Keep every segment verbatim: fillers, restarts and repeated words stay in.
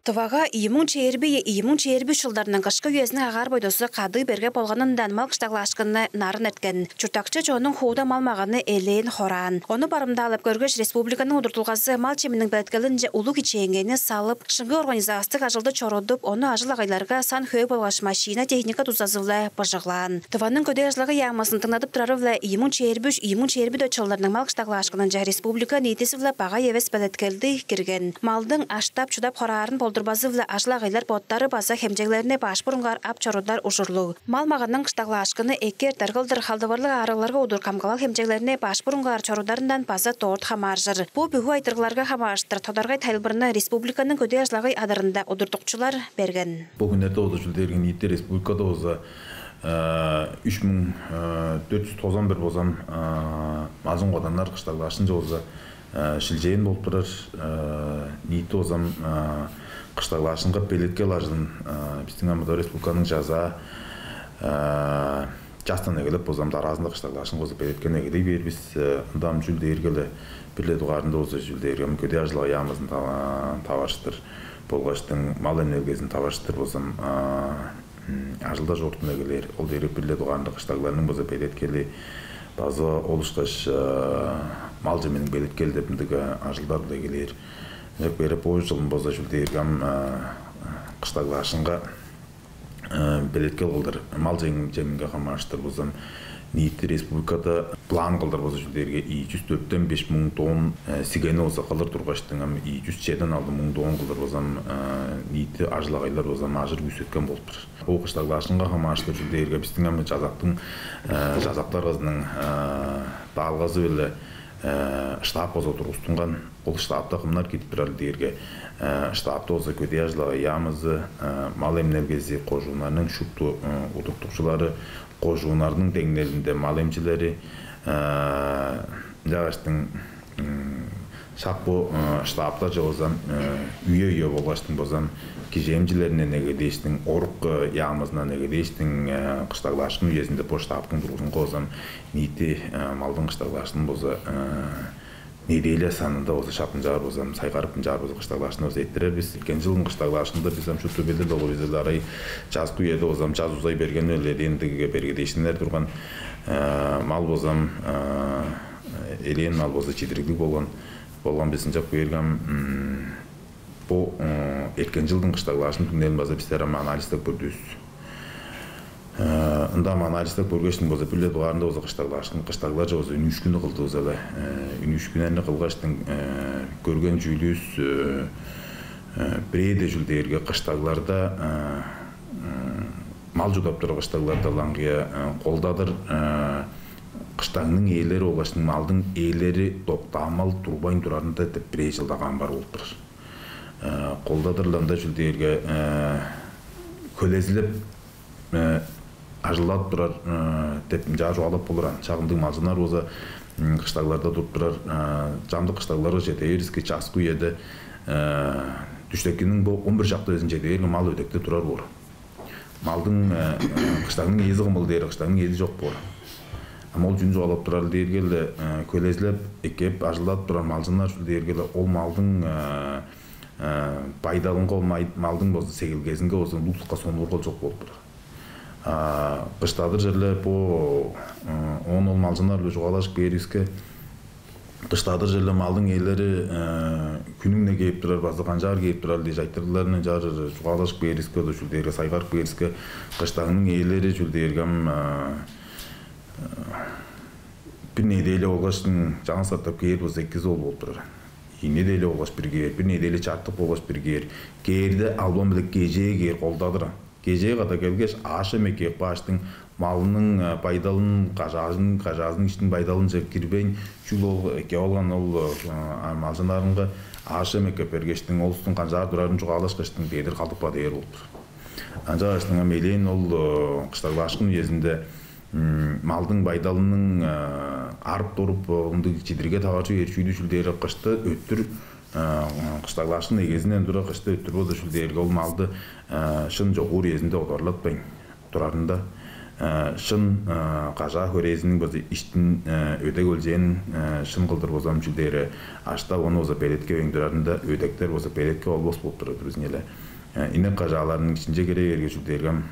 Тывага ийи муң чээрби ийи, ийи муң чээрби үш чылдарның кышкы үезиниң агаар-бойдузу кадыы берге болганындан мал кыштаглаашкыны нарын эрткен. Чурттакчы чоннуң хууда мал-маганы элээн хораан. Ону барымдаалап көргеш, республиканың удуртулгазы мал чеминиң белеткелинче улуг кичээнгейни салып, шыңгыы организастыг ажылды чорудуп, ону ажыл-агыйларга сан-хөө болгаш машина-техника дузазы-биле быжыглаан. Тываның Көдээ ажыл-агый яамызын дыңнадып турары-биле ийи муң чээрби үш, ийи муң чээрби дөрт чылдарның мал кыштаглаашкынынче республика ниитизи-биле багай эвес белеткелди кирген. Малдың аштап-чудап хораарын болдурбазы-биле ажыл-агыйлар боттары база хемчеглерни баш бурунгаар ап чорудар ужурлуг. Мал-маганның кыштаглаашкыны эки эртер кылдыр халдавырлыг аарыгларга удур камгалал хемчеглерни баш бурунгаар чорударындан база дорт хамааржыр. Бо бүгү айтырыгларга хамаарыштыр тодаргай тайылбырны республиканың Көдээ ажыл-агый адырында удуртукчулар берген. Бо хүннерде болза чүл дээрге ниити республикада болза үч муң дөрт чүс тозан бир болза малчын коданнар кыштаглаашкынче болза шилчээн болуп турар. Ниити болза кыштаглаашкынга белеткел ажылын бистиң ам республиканың Чазаа частан эгелеп болза дараазында кыштаглаашкынга болза белеткел эгелей бээр бис. Ында ам чүл дээрге-ле бир-ле дугаарында болза чүл дээрге ам Көдээ ажыл-агый яамызын таварыштыр болгаштың мал эмнелгезин таварыштыр болза ажылдаа чорудуп эгелээр. Ол дээрге бир-ле дугаарында кыштагларның болза белеткели база ол ышкаш мал чеминиң белеткели деп ындыг ажылдар-биле эгелээр. Ынчап кээрге бо чылын болза чүл дээрге ам кыштаглаашкынга белеткел кылдыр мал чеминге хамаарыштыр болза ниити республикада план кылдыр болза чүл дээрге ийи чүс дөртен беш муң тонн сигени болза кылыр тургаштың ам ийи чүс чеден алды муң тонн кылдыр болза ниити ажыл-агыйлар болза ажыр күүсеткен болуп турар. Бо кыштаглаашкынга хамаарыштыр чүл дээрге бистиң ам Чазактың Чазак даргазының даалгазы-биле штаб болза тургустунган. Ол штабта кымнар кирип турар дээрге штабта болза Көдээ ажыл-агый яамызы, мал эмнелгези, кожууннарның шупту удуртукчулары, кожууннарның деңнелинде мал эмчилери, ынчангаштың шак бо штабтарже болза үе-үе болгаштың болза кижи эмчилеринден эгелээштиң, орук яамызындан эгелээштиң, кыштаглаашкын үезинде бо штабтың тургузунга болза ниити малдың кыштаглаашкынын болза неделя санында болза шаптынчаар болза сайгарып ынчаар болза кыштаглаашкынны болза эрттирер бис. Эрткен чылдың кыштаглаашкынында бис ам шупту билир болгай бис, арай часкы үеде болза час узай бергени-биле элээн ындыг бергедээшкиннер турган. Мал болза элээн мал болза чидириглиг болган болган бис. Ынчап кээрге ам бо эрткен чылдың кыштаглаашкын түңнелин база бистер ам анализтеп көрдүвүс. Ында ам анализтеп көргештиң болза бир-ле дугаарында болза кыштаглаашкын, кыштагларже болза үнүүшкүннү кылдывыс але. Үнүүшкүннерни кылгаштың көрген чүүлүвүс бирээде чүл дээрге кыштагларда мал чудап турар кыштагларда ылаңгыя колдадыр кыштагның ээлери болгаш малдың ээлери доктаамал турбайн турарында деп бирээ чылдагаан бар болуп турар. Колдадыр-ла ында чүл дээрге хөлезилеп ажылдап турар деп ынчаар чугаалап болур. Ан шак ындыг малчыннар болза кыштагларда туруп турар. Чамдык кыштагларга чеде бээривиске часкы үеде дүштекиниң бо он бир чакты безин чеде бээрге мал өдекте турар боор. Малдың кыштагның ээзи кымыл дээр, кыштагның ээзи чок боор. Ам ол чүнү чугаалап турар дээрге-ле хөлезилеп эккеп ажылдап турар малчыннар чүл дээрге-ле ол малдың байдалынга, ол малдың болза сегилгезинге болза улуска сонуургал чок болуп турар. Кыштадыр черле бо оон ол малчыннар-биле чугаалажып кээривиске, кыштадыр черле малдың ээлери хүнүң-не кээп турар, база канчаар кээп турар дээш айтырыгларны ынчаар чугаалажып кээривиске, чүл дээрге сайгарып кээривиске, кыштагның ээлери чүл дээрге ам бир неделя болгаштың чаңгыс катап кээр болза, экизи ол болуп турар. Ийи неделя болгаш бир кээр, бир неделя чартык болгаш бир кээр. Кээрде албан-биле кежээ кээр, колдадыр. Кежээ када келгеш, аъш-чем эккеп кааштың малының байдалын, кажаазын, кажаазының иштиң байдалынче кирбейн, чүл ол эккеп алган ол малчыннарынга аъш-чем эккеп бергештиң, ол улустуң канчаар турарын чугаалашкаштың, дедир калдып каар дээр болуп тур. Ынчангаштың ам элээн ол кыштаглаашкын үезинде малдың байдалының арып-доруп, ындыг чидирге таваржы бээр чүүлү чүл дээрге кышты өттүр, кыштаглаашкын эгезинден тура кышты өттүр болза чүл дээрге ол малды шын чогуур үезинде одарлатпайн турарында, Шын кажаа хөрээзиниң база иштин өдек өлчээн шын кылдыр болзам чүл дээри аштап ону база белеткевейн турарында өдектер база белетке болбос болуп турар турузун эле. Инек кажааларының ичинче кире берге чүл дээргем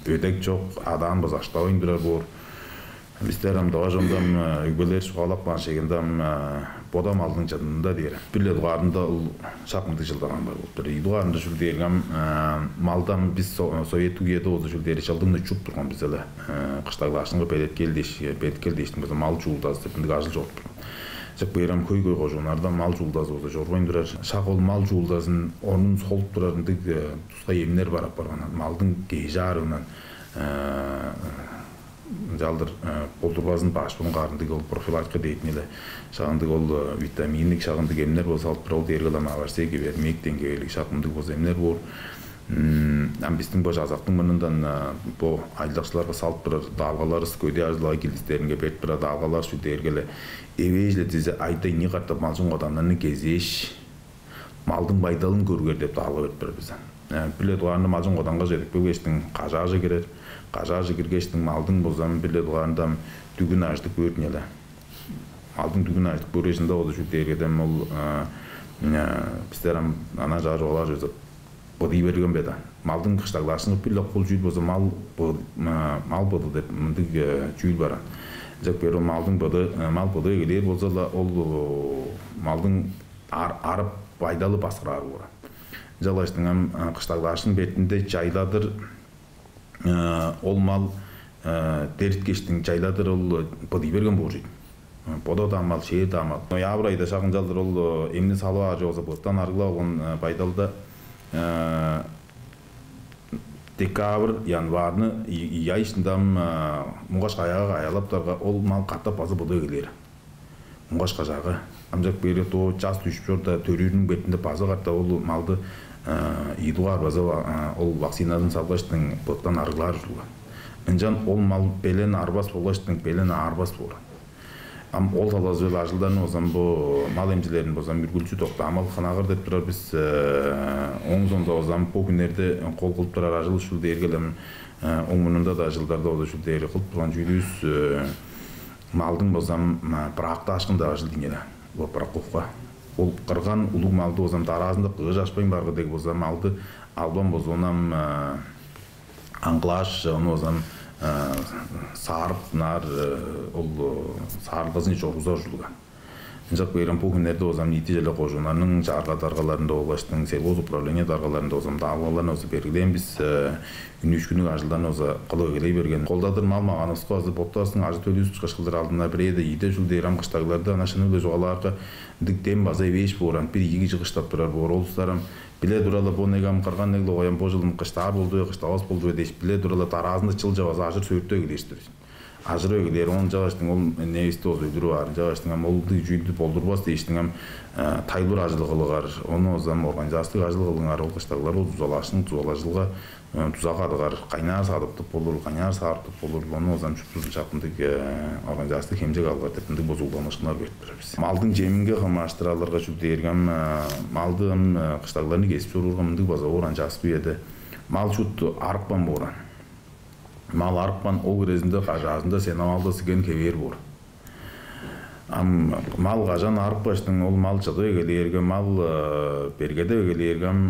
өдек чок адаан база аштавайн турар боор. Бистер ам дова чомдам өгбелер чугаалап каан шегиндам бодам алдың чыдында дээр. Бир-ле дугаарында ол шак мындыг чылдагаан бар болуп тур. Ийи дугаарында чүл дээргем малдам бис советтик үеде болза чүл дээр чылдыңны чуп турган бис эле. Кыштаглаашынга белеткел дээш, белеткел дээштиң база мал чуулдазы деп мындыг ажыл чогуп тур. Чык бээрем хөй-хөй кожууннарда мал чуулдазы болза чорбайн турар. Шак ол мал чуулдазын орнун солуп турар ындыг тускай эмнер бар апарган. Малдың кежи аарыынан ынчалдыр болдурбазын баш бурун каарындыг ол профилактика дейтин эле шагындыг ол витаминдик шагындыг эмнер болза алып бир ол дээрге ам аварсеги бермек деңгээлиг шак мындыг болза эмнер боор. Ам бистиң бо жазактың мурнундан бо айлакчыларга салып турар даалгаларывыс көдээ ажылга килдистеринге берип турар даалгалар шу дээргеле эвээжиле дизе айда ийи катап малчын коданнарны кезээш малдың байдалын көргер деп даалга берип турар бис. Бир-ле дугаарында малчын коданга чедип келгештиң кажаажы кирер. Кажаажы киргештиң малдың болзам бир-ле дугаарында дүгүн аждык бөрүн эле. Малдың дүгүн аждык бөрүжүнде ол чүл дээргеден ол бистер ам ана жаар оолар чүзүп быдый берген бе да. Малдың кыштаглаашын бир-ле кол чүүл болза мал мал быды деп мындыг чүүл бар. Жок бери малдың быды мал быды эгелээр болза-ла ол малдың арып байдалы баскыраар боор. Жалаштың ам кыштаглаашын бетинде жайладыр ол мал дерткештиң жайладыр ол быдый берген боор ийди. Бода даамал, шээ даамал. Ноябрь айда шагынчалдыр ол эмни салып аар чооза быттан арыглап алган байдалда декабрь, январны ай ишинде ам муңгаш каяга каялаптарга ол мал катап база быдып эгелээр. Муңгаш кажаага амчак бери доо час дүшүп чорда төрүүрүнүң бетинде база катап ол малды ийи дугаар база ол вакциназын салгаштың быттан арыглаар ужурлуган. Ынчан ол мал белен арбас болгаштың белен аарбас боор. Ам ол талазы-биле ажылдарны базам бо мал эмчилерин базам үргүлчү доктаамал хынагыр деп турар бис. Оң сондо базам бо хүннерде кол кылып турар ажыл ушул дээргелем оң мурнунда да ажылдарда база ушул дээри кылып турган чүүлүбүс малдың базам бырактаашкын деп ажыл дийин эле. Бо быраккувка ол кырган улуг малды базам дараазында кыыш ашпайн баргы дег базам малды албан база онам аңгылааш ону базам саарып наар ол саарылгазын чоргузар ужурлуган. Ынчак бээрим бу хүннерде базам ниити черле кожууннарның чаарга даргаларында болгаштың сельхоз управление даргаларында базам даалгаларны база бергилээн бис үнүүшкүннүг ажылдарны база кылып эгелей берген. Колдадыр мал маганывыска база боттарыстың ажы төлүбүс кышкылдыр алдында бирээде ийде чул дээр ам кыштагларда ана шыны биле чугаалаарга ындыг дем база эвээш бооран бир ийи кижи кыштап турар боор ол устарам Биле турала бо негам кырган негле оям бо жылым кыштаар болду бе, кыштавас болду бе дээш биле турала дараазында чылчавазы ажыр сөөртү эгелээш-тир. Ажыр эгелээр оон чагыштың ол невести болза өлүрүп аарын чагыштың ам ол ындыг чүүлдү болдурбас дээштиң ам тайлыр ажыл кылыгар, ону озам организастыг ажыл кылыңар ол кыштаглар ол дузалаашның дузалажылга дуза кадыгар кайнаар садыптып болур, кайнаар саарыптып болур, ону озам чуптузун чак ындыг организастыг хемчек алгар деп ындыг бозугламашкыннар берип турар бис. Малдың чеминге хамааштыр алырга чүл дээрге ам малды ам кыштагларны кезип чоруурга мындыг база ооран часпы эде. Мал чут арыпкан бооран. Мал арыпкан ол кирезинде кажаазында сеновалда сиген хевээр боор. Ам мал кажан арыпкаштың ол мал чыдып эгелээрге, мал бергедеп эгелээрге ам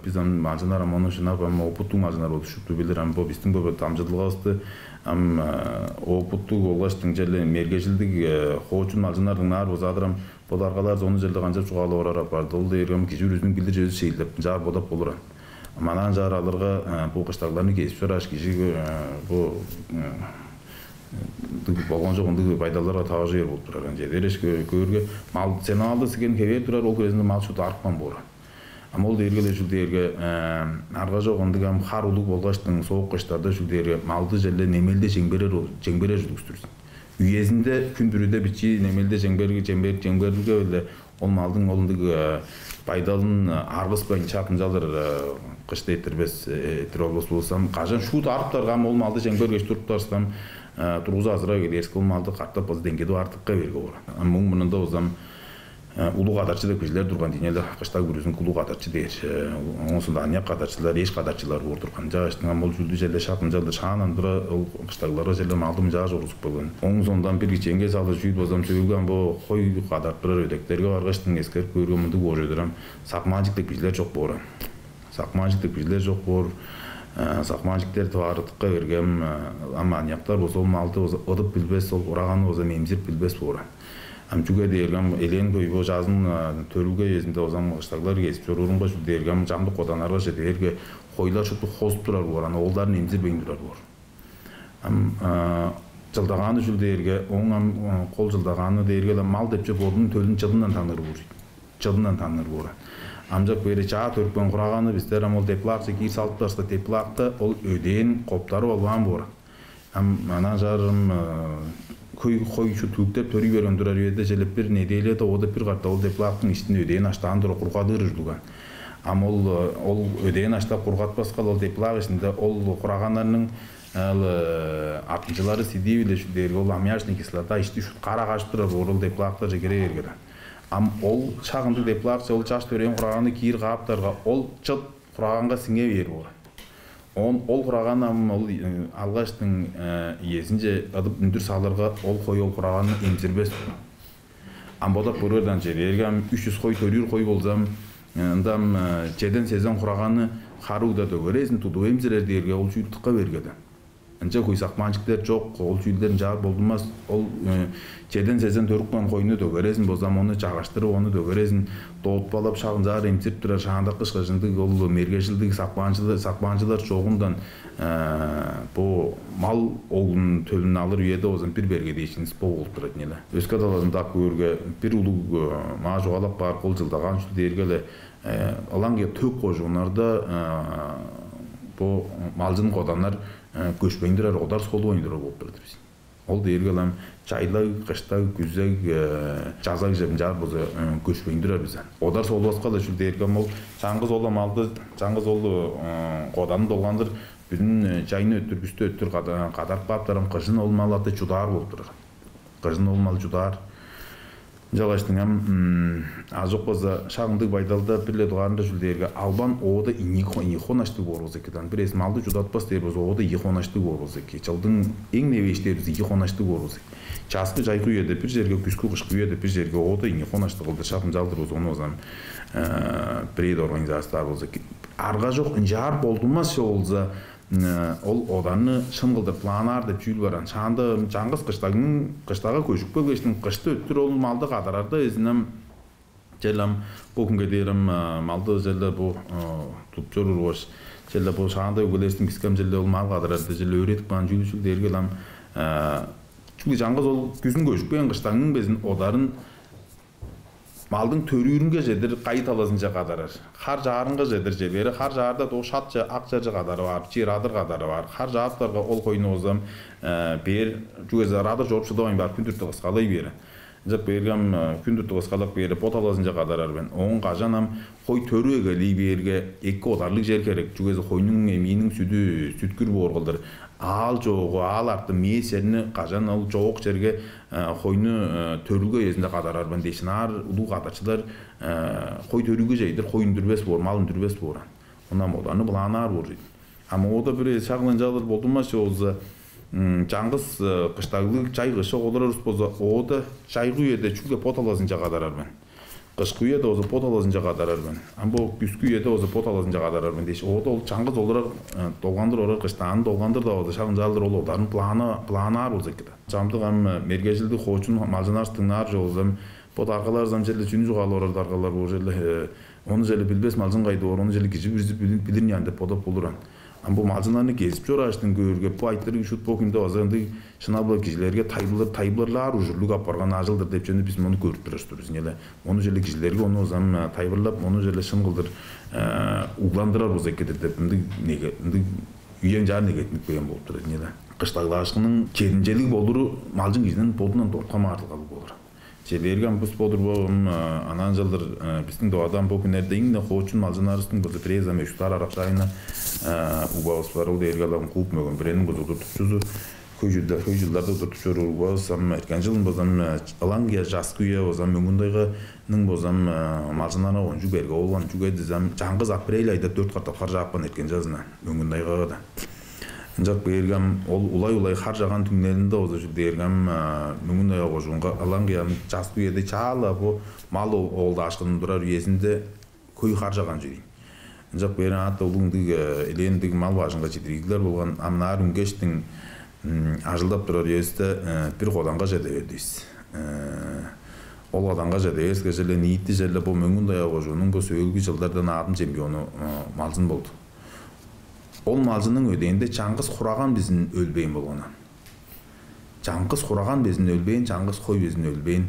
биз ам малчыннар ам ону шынап ам опуттуг малчыннар болуп шупту билир. Ам бо биздин бо дамчыдылгавысты ам опуттуг болгаштың черле мергежилдиг хоочун малчыннар дыңнаар бузаадыр ам бо даргалар зону черле канчап чугаалап орар апарды. Ол дээрге ам кижи бүрүзүнүң билир чөзү шейлдеп ынчаар бодап болур ам. Манаан чаар алырга бу кыштагларны кезип чорааш кижи бу болгон жок ындыг байдалдарга таважы бээр болуп турар. Ынча дээреш көөрге мал сеналды сиген хевээр турар ол кезинде мал шуут арыпкан боор. Ам ол дээрге эле ушул дээрге арга жок ындыг ам хар улуг болгаштың соок кыштарда ушул дээрге малды желе немелде чеңберер чеңберер ужурлуг үстүрүз. Үезинде күн бүрүдө бичии немелде чеңберги чеңбер чеңберилге беле ол малдың ол ындыг байдалын аргыспайн чаап ынчалдыр кышты этирбес этир болбос болсам кажан шуут арыптарга ам ол малды чеңбергеш туруптарскам тургуза азырап эгелээрске ол малды катап база деңгедип артыкка берге боор. Муң мурнунда болзам улуг кадарчы деп кижилер турган дийин эле, кыштаг бүрүзүнүң улуг кадарчы дээр. Оон соонда аныяк кадарчылар, эш кадарчылар боор турган. Ынчангаштың ам ол чүүлдү черле шак ынчалдыр шаандан тура ол кыштагларга черле малды мынчааш орузуп келген. Оон соондан бир кичээнгей салыр чүүл болзам сөөлгү ам бо хой кадарып турар өдектерге баргаштың эскерип көөрге мындыг боор чүве-дир ам. Сакманчык деп кижилер чок боор ам. Сакманчык деп кижилер чок боор. Сакманчиктер тываарыдыкка берген ам аныяктар болза ол малды болза ыдып билбес, ол кураганы болза эмзирип билбес боор ам. Ам чүге дээрге ам элээн хөй бо жазын төрүлге үезинде озам кыштаглар кезип чоруурунга чүл дээрге ам чамдык коданнарга чеде бээрге хойлар шупту хозуп турар боор, аны оолдарын эмзирбейн турар боор. Ам чылдагааны чүл дээрге, ооң ам кол чылдагааны дээрге-ле мал депче бодунуң төлүн чыдындан таныыр боор. Чыдындан таныыр боор. Амчак бери чаа төрүпкен кураганы бистер ам ол деплакче киир салып турарывыста, деплакта ол өдээн коптары болбаан боор. Ам анаа чаарым хөй хой шупту түгүктеп төрүй берген турар үеде челеп бир неделяда оода бир катап ол деплактың иштин өдээн аштаан тура кургадыр ужурлуган. Ам ол ол өдээн аштап кургатпаскал ол деплак ишинде ол кураганнарның ал артынчылары сидии-биле чүл дээрге ол аммиачный кислота ишти шут кара кажып турар боор ол деплактарже кире бергеле. Ам ол шак ындыг деплакче ол чаш төрээн кураганы киир кааптарга ол чыт хураганга сиңе бээр боор. Оон ол хураган ам ол алгаштың иезинче ыдып үндүр салырга ол хой ол хураганны эмзирбес боор. Ам бодап көрүңерден че, дээрге ам үч чүс хой төрүүр хой болзам, ында ам чеден сезен хураганны хары угда дөгерезин тудуп эмзирер дээрге ол чүүл тыкка бергеде. Ынча хөй сакманчыктер чок, ол чүүлдер ынчаар болдунмас. Ол чеден сезен төрүпкен хойну дөгерезин болзам, ону чагаштырып, ону дөгерезин доотпалап, шак ынчаар эмзирип турар шаандак кышкаш ындыг ол мергежилдиг сакманчылар чогундан бо мал оглун төлүн алыр үеде болзам бир бергедээшиңис бо болуп турат ийин эле. Өске талазында ап көөрге бир улуг маа чугаалап баар кол чылдагаан чүл дээрге эле ылаңгыя төк кожууннарда бо малчын коданнар көшпейн турар, одар солувайн турар болуп турар бис. Ол дээрге ылам чайлаг, кыштаг, күзег, чазаг жеп ынчаар болза көшпейн турар бис. Одар солуваска-ла чүл дээрге ол чаңгыс ол малды, чаңгыс ол коданы долгандыр бүдүн чайны өттүр, күстү өттүр кадарып кааптарам, кыжын ол мал аты чудаар болуп турар. Кыжын ол мал чудаар. Ынчалгаштың ам азы чок болза шак ындыг байдалда бир-ле дугаарында чүл дээрге албан оода ийи хонаштыг боор болза эки даан. Бир эвес малды чудатпас дээр болза оода ийи хонаштыг боор болза эки. Чылдың эң невээш дээр болза ийи хонаштыг боор болза эки. Часкы чайгы үеде бир черге, күскү кышкы үеде бир черге оода ийи хонаштыг кылдыр шак ынчалдыр болза ону база ам бирээде организастаар болза эки. Арга чок ынчаар болдунмас чок болза ол оданны шын кылдыр планаар деп чүүл баран. Шаанда чаңгыс кыштагның кыштага көжүп келгештиң кышты өттүр ол малды кадарарда эзинем чел ам бу хүнге дээрим малды челде бу тутуп чоруур бош челде бу шаанда өгелерстиң бискем челде ол мал кадарарда чел өөредип каан чүүл чүл дээрге ам чүгле чаңгыс ол күзүн көжүп келген кыштагның безин одарын малдың төрүүрүнге чедир кайы талазынче кадарар. Хар чаарынга чедир чергери, хар чаарда доо шатче, ак черже кадарып аар, чир адыр кадарып аар. Хар чааптарга ол хойну болзам бээр чүгезе радыр чоруп шыдавайн баар, күндүртү кыскалай бээр. Ынчап бээргем күндүртү кыскалап бээр бо талазынче кадарар мен. Оон кажан ам хой төрү эгелей бээрге эки одарлыг чер керек. Чүгезе хойнуң эмииниң сүдү сүткүр боор кылдыр. Аал чоогу, аал арты мээс черни кажан ол чоок черге хойну төрүлге үезинде кадарарбын дээшин аар улуг кадарчылар хой төрүлгеже ийдир хой үндүрбес боор, мал үндүрбес боор. Ынам одааны былаанаар боор ийди. Ам оода бир шагылынчалыр болдунмас болза чаңгыс кыштаглыг чай кышы олурарыс болза оода чайгы үеде чүгле бо талазынча кадарар мен. Кышкы үеде болза бо талазынча кадарар мен. Ам бо күскү үеде болза бо талазынча кадарар мен дээш, оода ол чаңгыс олурар долгандыр орар кыштааны долгандыр да болза шак ынчалдыр ол одарын плана планаар болза эки да. Чамдык ам мергежилдиг хоочун малчыннарыс дыңнаар чогулзам, бо даргаларзам черле чүнү чугаалап орар даргалар боор черле ону черле билбес малчын кайда боор, ону черле кижи бирзи билир няан деп бодоп болур ан. Ам бо малчыннарны кезип чорааштың көөрге бу айтырыг шут бо хүнде база ындыг шынап-ла кижилерге тайылбырлаар ужурлуг апарган ажыл-дыр деп чүвени бис муну көрүп турар бис эле. Ону черле кижилерге ону узам тайылбырлап, ону черле шын кылдыр угландырар болза эки-дир деп ындыг неге ындыг үен чаар негеттинип келген болуп турар эле. Кыштаглаашкынның чединчелиг болуру малчын кижинин бодундан дорткан маардылгалыг болур. Чедээрге ам бис бодур бо анан жылдыр биздин доодан бо күннерде эң-не хоочун малчыннарыбыздың база бирээзи ам өшүктаар аракчайны угбавыс бар. Ол дээрге алам кууп мөген бирээниң бузулур тупчузу. Хөй чылда, хөй чылдарда туртуп чоруур бис, ам эрткен чылын болза ам, э, ылаңгыя часкы үе болза ам, Мөңгүн-Тайганың болза ам, э, малчыннарынга кончуг берге болган, чүге дизе ам чаңгыс апрель айда дөрт катап хар чаапкан эрткен чазын Мөңгүн-Тайгага-даа. Ынчап кээрге ам ол улай-улай хар чааган түңнелинде болза чүл дээрге ам, э, Мөңгүн-Тайга кожуунга ылаңгыя ам часкы үеде чаа-ла бо мал ол-, оолдаашкынын турар үезинде хөй хар чааган чүве ийин. Ынчап кээрге ам аътта улуг ындыг, э, элээн ындыг мал бажынга чидириглер болган, ам ынаар үнгештиң, м, ажылдап турар үевисте, э, бир коданга чеде бердивис. Э, ол коданга чеде бээривиске черле ниити черле бо Мөңгүн-Тайга кожууннуң бо сөөлгү чылдарда Наадым чемпиону, э, малчын болду. Ол малчынның өдээнде чаңгыс хураган безин өлбээн болган. Чаңгыс хураган безин өлбээн, чаңгыс хой безин өлбээн.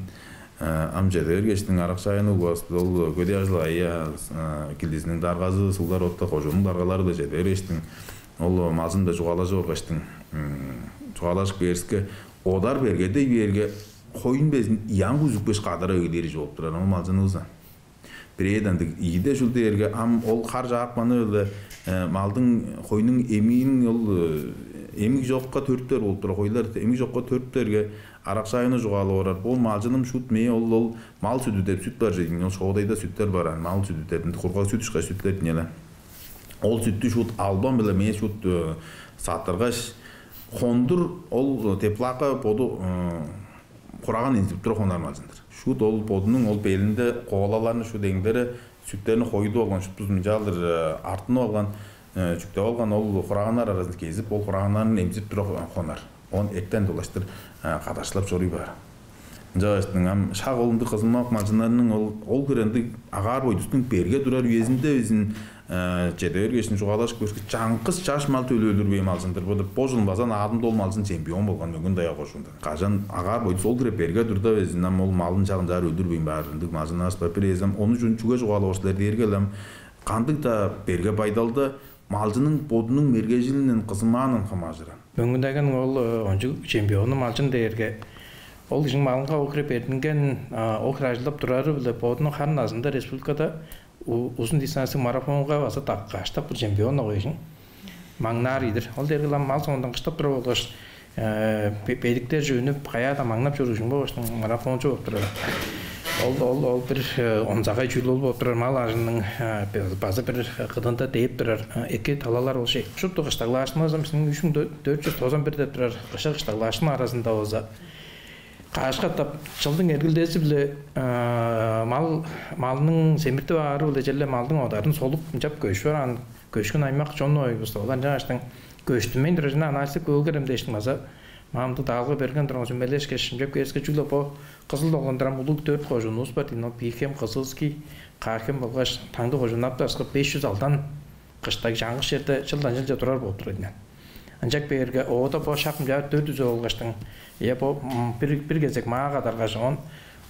Э, ам чеде бергештиң, Аракчаайны угбаста ол көдээ ажыл-агый, э, килдизиниң даргазы, суглар отта кожууннуң даргалары-даа чеде бергештиң, ол малчын-даа чугаалажып оргаштың, м, чугаалажып кээривиске, одар берге дей бээрге, хоюн безин ыян күзүпкеш кадара эгелээр чүве болуп турар ол малчынывыс. Бирээден дег, ийиде чүл дээрге ам ол хар чаапканы-биле, э, малдың, хойнуң эмиин ол, э, эмиг чокка төрүптер болуп турар. Хойлар эмиг чокка төрүптерге, Аракчаайны чугаалап орар: «Бо малчыным шуут мээ ол, ол мал сүдү деп сүт бар чүве ийин, ол шоодайда сүттер бар аан, мал сүдү деп, ындыг кургаг сүт ышкаш сүттер ийин але. Ол сүттү шуут албан-биле мээ шуут, э, саттыргаш, хондур ол теплакка боду, э, хураган эмзип тура хонар малчын-дыр». Шуут ол бодунуң ол белинде коолаларны шуут эңдере, сүттерни хоюдуп алган, шуптузун ынчалдыр, э, артынып алган, э, чүктеп алган ол хураганнар аразын кезип, ол хураганнарын эмзип тура хо-, хонар. Оон эртен долаштыр, э, кадаршылап чоруй баар. Ынчангаштың ам шак ол ындыг кызымак малчыннарның ол, ол хире ындыг агаар-бойдустуң берге турар үезинде безин, э, чеде бергештиң чугаалажып көрүшкү, чаңгыс чаш мал төлү өлүрбээн малчын-дыр бо деп, бо чылын база Наадымда ол малчын чемпион болган Мөңгүн-Тайга кожуунда. Кажан агаар-бойдус ол хире берге турда безин, ам ол малын чагын чаар өлүрбейн баар ындыг малчыннарывыс бар. Бир эвес ам ону чү-, чүге чугаалап ор силер дээрге, ам кандыг-даа берге байдалда малчының бодунуң мергежилинден, кызымаандан хамааржыр аан. Мөңгүн-Тайганың ол, э, кончуг чемпиону малчын дээрге, ол кижиниң малынга ол хире бердинген, а, ол хире ажылдап турары-биле бодунуң хар назында республикада у-, узун дистанциялыг марафонга база даккаш, так бир чемпион ол кижиниң маңнаар ийик-тир. Ол дээрге ам мал соондан кыштап турар болгаш, э, бе-, бедиктерже үнүп, каяа-даа маңнап чоруур кижи болгаштың марафончу болуп турар. Ол, ол, ол бир, э, онзагай чүүл болуп турар, мал ажылының, э, бе-, база бир кыдыында дээп турар, э, эки талалар болуш ийик. Шупту кыштаглаашкынывыс ам бистиң үш муң дөрт чүс тозан бир деп турар кыжыг кыштаглаашкын аразында болза, каш катап чылдың эргилдези-биле, э, мал, малның семиртип аары-биле черле малдың одарын солуп, ынчап көжүп чораан көшкүн аймак чон-даа бис. Олар ынчангаштың көштүнмейн турар чүвени анализтеп көөгерем дээштиң база мамдык даалга берген турган сүмелешкеш, ынчап кээривиске, чүгле бо Кызыл долгандыр ам улуг дөрт кожуунувус бар дийин. Ол Бии-Хем, Кызылский, Каа-Хем болгаш Таңды кожуун ап-даа башка беш чүс алдан кыштаг чаңгыс черде чылдан чылче турар болуп турар ийин. Ынчап кээрге, оода бо шак мынчаар дөрт үзе болгаштың, я, бо, м, бир, бир кезек маа кадаргаш, оон,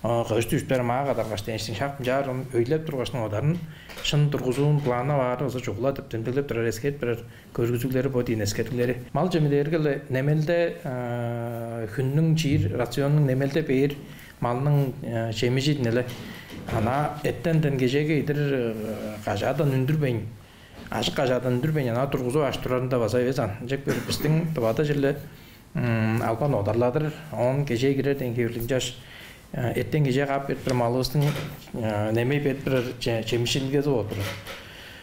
а, кыжы дүжүптер маа кадаргаш дээштиң, шак мынчаар ону өйлеп тургаштың, одарын шын тургузуун планнап аары база чугула деп демдеглеп турар, эскерип турар көргүзүглери бо дийин, эскериглери. Мал чеми дээрге-ле немелде, а, хүннүң чиир рационунуң немелде бээр малның, а, чемижи ийин але. Ана эртенден кежээге чедир, а, кажаадан үндүрбейн, ажык кажаадан үндүрбейн, ана тургузуп аш турарында база эвес аан. Ынчап кээрге, бистиң Тывада черле, м, албан одарладыр, оон кежээ кирер дээн хевирлиг. Ынчаш, э, эртен кежээ каап берип турар малывыстың, э, немей берип турар че-, чемишилгези болуп турар.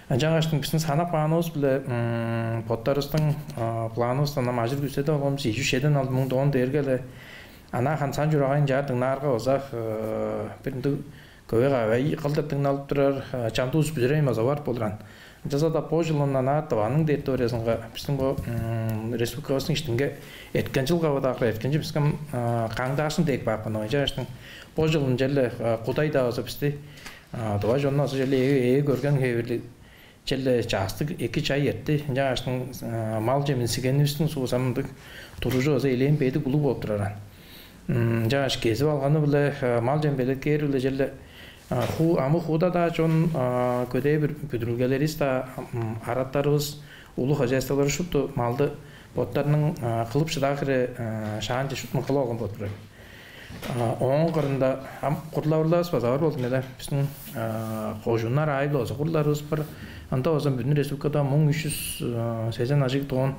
Ынчангаштың бистиң санап каанывыс-биле, м, боттарывыстың, э, планывыстан ам ажыр күүседип алган бис, ийи чүс чеден алды муң тонна дээрге-ле, ана хан сан-чурагайын чаар дыңнаарга база, э, бир ындыг көвей-кавай кылдыр дыңналып турар, э, чамдыызы бүзүревейн база барып болур аан. Ынчалза-даа бо чылын ана Тываның территориязынга, бистиң бо, м, республикавыстың иштинге эрткен чылга-даа кыра, эрткен чыл биске, м, э, каңдаашкын дээп каапкан, ынчангаштың бо чылын черле, э, Кудай-даа база бисти, э, Тыва чонну база черле ээ, ээ көрген хевирлиг, черле частыг эки чай эртти. Ынчангаштың, э, мал чемин сигенивистиң сууза мындыг туружу база элээн бедик улуг болуп турар аан. М, ынчангаш кезип алганы-биле, э, мал чем белеткээри-биле черле, э, хуу, амы хууда-даа чон, э, көдээ бир бүдүрүлгелеривис-даа, м, араттарывыс, улуг хозяйстволар шупту малды боттарының, э, кылып шыдаар хире, э, шаанче шуптун кылып алган болуп турар. А, ооң кырында ам курлавырларывыс база бар болду, неде. Бистиң, а, кожууннар аайы-биле база курларывыс бар. Ында база бүдүн республикада муң үш чүс, а, сезен ажыг тонн,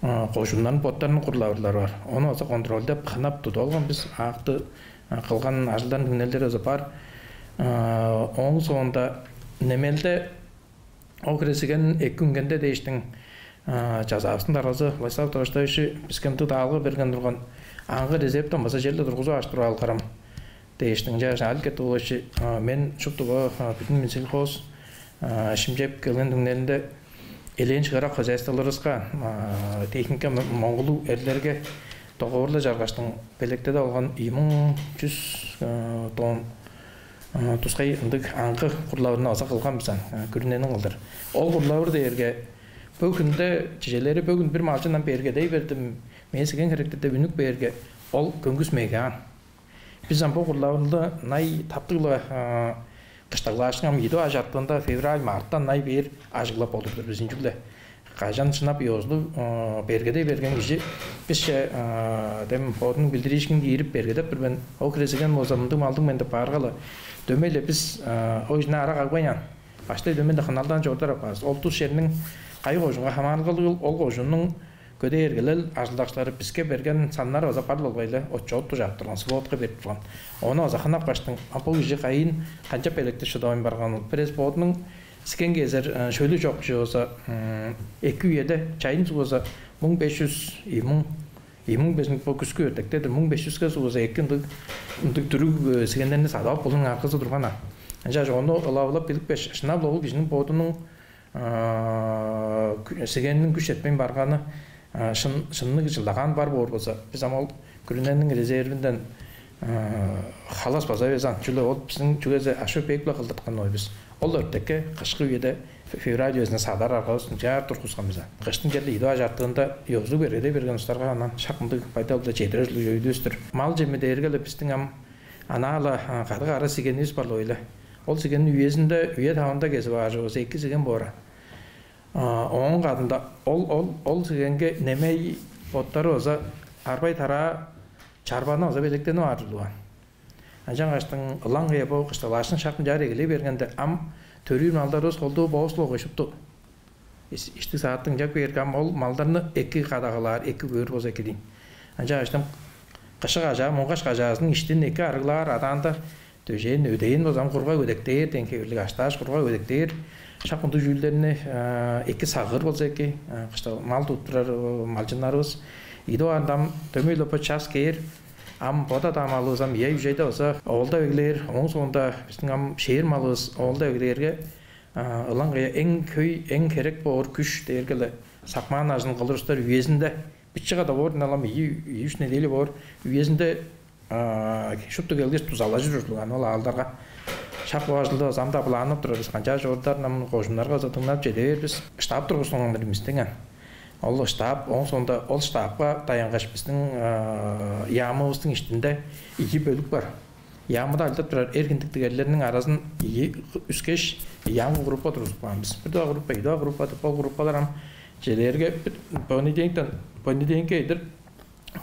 кожууннарның боттарының курлавырлары бар. Ону база контрольдап, хынап тудуп алган бис. Акты кылган ажылдарын түңнелдери база бар. Ооң соонда немелде ол хире сиген эки үнгенде дээштиң, чазаавыстың даргазы Владислав Товарищтайович биске ындыг даалга берген турган: «Аңгы резервтен база черле тургузуп аш туруп алгарым» дээштиң. Чааш Алик Кетович: «Мен шуптуга бүдүн Минсельхоз шимчеп келген түңнелинде элээн шыырак хозяйстволарывыска техника моңгулуг эрлерге договорлар чаргаштың белеткеде болган ийи муң чүс тонн тускай ындыг аңгы курлавырны база кылган бис ам, күрүнениң кылдыр. Ол курлавыр дээрге бөгүнде чижелери бөгүн бир малчындан бергедей бердим, мээң сиген херекти деп үнүп бээрге, ол көңгүс мегаан. Бис ам бо курлавырны най таптыг-ла кыштаглаашкын ам идип ажартыында февраль-марттан най бээр ажыглап болур-дур бис, ынчыгле кажан шынап ёзулуг бергедей берген кижи бисче дем бодунуң билдириишкин киирип бергедеп тур мен. Ол хире сиген болза мындыг малдыг мен деп баарга-ла, дөмей-ле бис ол кижини ара кагбайн аан. Баштай дөмей-ле хыналдаан чордар апаар бис. Ол тус черниң кайы кожуунга хамаарылгалыг, ол кожууннуң көдээ эргелел ажылдакчылары биске берген саннары база бар болгай-ла, отчет дужаап турган, сводка берип турган. Ону база хынап каштың, а бо кижи кайын канчап белеткеп шыдавайн барган ол. Бир эвес бодунуң сиген кезер шөлү чок чүве болза, эки үеде чайын суг болза муң беш чүс, ийи муң, ийи муң беш муң, бо күскү өртектедир, муң беш чүске суг болза эки ындыг, ындыг дүрүг сигеннерни садып ап болуруң аргазы турган а. Ынчаш ону ылап-ылап билипкеш, шынап-ла ол кижиниң бодунуң сигенниң күш четпейн барганы шын, шынныг чылдагаан бар боор болза, бис ам ол күрүнениң резервинден халас база эвес аан. Чүгле ол бистиң чүгезе ашпек-биле кылдырткан ой бис. Ол өртекке кышкы үеде, февраль үезинде садар аргавыс ынчаар тургускан бис аан. Кыштың черле идип ажартыында ёзулуг бергедей берген улустарга анаа шак мындыг байдалда чедирер ужурлуг өйдүвүс-түр. Мал чеми дээрге-ле бистиң ам анаа-ла кадыг ара сигенивис бар-ла ойла. Ол сигенниң үезинде, үе тавында кезип аар чүве болза эки сиген боор аан. Ооң кадында ол, ол, ол сигенге немей боттары база арбай-тараа, чарбаны база белеткенип аар ужурлуг аан. Ынчангаштың ылаңгыя бо кыштаглаашкын шак мынчаар эгелей бергенде, ам төрүүр малдарывыс колдуу бооп-ла болгай шупту. Иштиг-сааттыг ынчап кээрге, ам ол малдарны эки кадагалаар, эки көөр болза эки дийин. Ынчангаштың кышы кажаа, муңгаш кажаазының иштин эки арыглаар, адаанда дөжээн, өдээн болза ам кургаг өдектээр дээн хевирлиг, аштааш кургаг өдектээр, шак мындыг чүүлдерни эки сагыыр болза эки. Кышта мал тудуп турар малчыннарывыс идип аарында ам дөмей-ле бо час кээр, ам бода-даа малывыс ам ийи-үш айда база оолдап эгелээр. Ооң соонда бистиң ам шээр малывыс оолдап эгелээрге, ылаңгыя эң хөй, эң херек боор күш дээрге-ле сакмаан ажылын кылыр улустар үезинде, бичии када боор, ынчалам ийи, ийи-үш неделя боор, үезинде шупту келгеш дузалажыр ужурлуг аан ол аалдарга. Шак бо ажылды база ам-даа планнап турар бис, канчаар чорудар, ам кожууннарга база дыңнап чеде бээр бис. Штаб тургузунган-дыр бистиң аан. Ол штаб, ооң соонда ол штабка даянгаш, бистиң яамывыстың иштинде ийи бөлүк бар. Яамыда ажылдап турар эр хиндиктиг эрлерниң аразын ийи үскеш, ийи аңгы группа тургузуп каан бис. Бир дугаар группа, ийи дугаар группа деп, ол группалар ам чижээлээрге бир понедельниктен, понедельникке чедир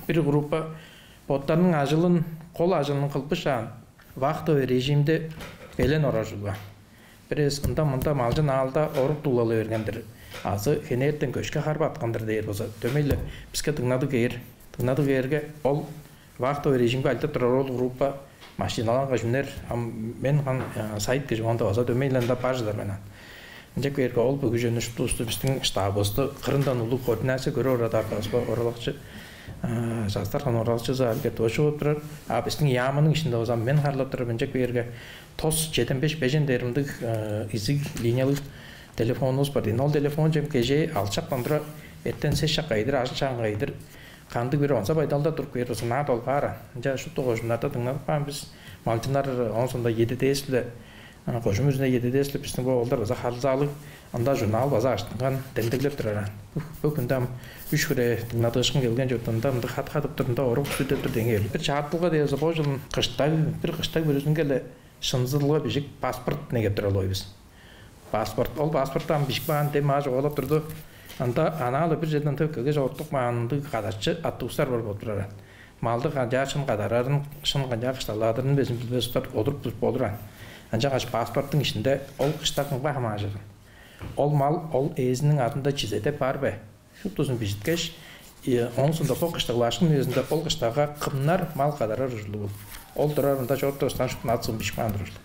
бир группа боттарының ажылын, кол ажылын кылбышаан, вахтовый режимде белен орар ужурлуг аан. Бир эвес ында-мында малчын аалда орук дуулала берген-дир азы хенертен көшке харбаткан-дыр дээр болза, дөмей-ле биске дыңнадыг кээр. Дыңнадыг кээрге, ол вахтовый режимге ажылдап турар ол группа машиналарга үнер. Ам мен хан сайыт кижи, оонда база дөмей-ле ында бар чыдар мен аан. Ынчап кээрге, ол бүгү чүвени шуптувусту, бистиң штабывысты кырындан улуг координация көрүп орар даргавыс бар, оралакчы Частар хан оралакчызы Алик Кетович болуп турар. А бистиң яамының иштинде болза ам мен харыылап турар мен. Ынчап кээрге, тос чеден беш бежен дээр мындыг изиг линиялыг телефонувус бар дийин. Ол телефон чем кежээ алды шактан тура эртен сес шакка чедир, ажыл шагынга чедир кандыг-бир онза байдалда туруп кээр болза, наа долбаар аан. Ынча шупту кожууннарда дыңнадып каан бис. Малчыннар ооң соонда ЕДДС-биле, кожуун бүрүзүнде ЕДДС-биле бистиң бо оолдар база харылзаалыг, ында журнал база ажыттынган, демдеглеп турар аан. Бо хүнде ам үш хире дыңнадыышкын келген чорду, ында мындыг хат кадып тур, ында орук сүдеп тур деңге. Бир чаартылга дээр болза, бо чылын кыштаг, бир кыштаг бүрүзүнге-ле шынзылга бижик паспорт негеп турар болгай бис. Паспорт, ол паспорту ам бижип каан дем аажок оолап турду. Ында анаа-ла бир черден тып келгеш, ортук маанындыг кадарчы автобустар бар болуп турар. Малды канчаар шын кадарарын, шын канчаар кыштаглаадырын безин билбес улустар одуруп туруп болур аан. Ынчангаш паспорттуң иштинде ол кыштаг кымга хамааржыр? Ол мал ол ээзиниң адында чизеде бар бе? Шуптузун бижиткеш, оон соонда бо кыштаглаашкын үезинде ол кыштагга кымнар мал кадарар ужурлуг ол. Ол турар ында чоруп турган шупту ат-суун бижип каан турар ужурлуг.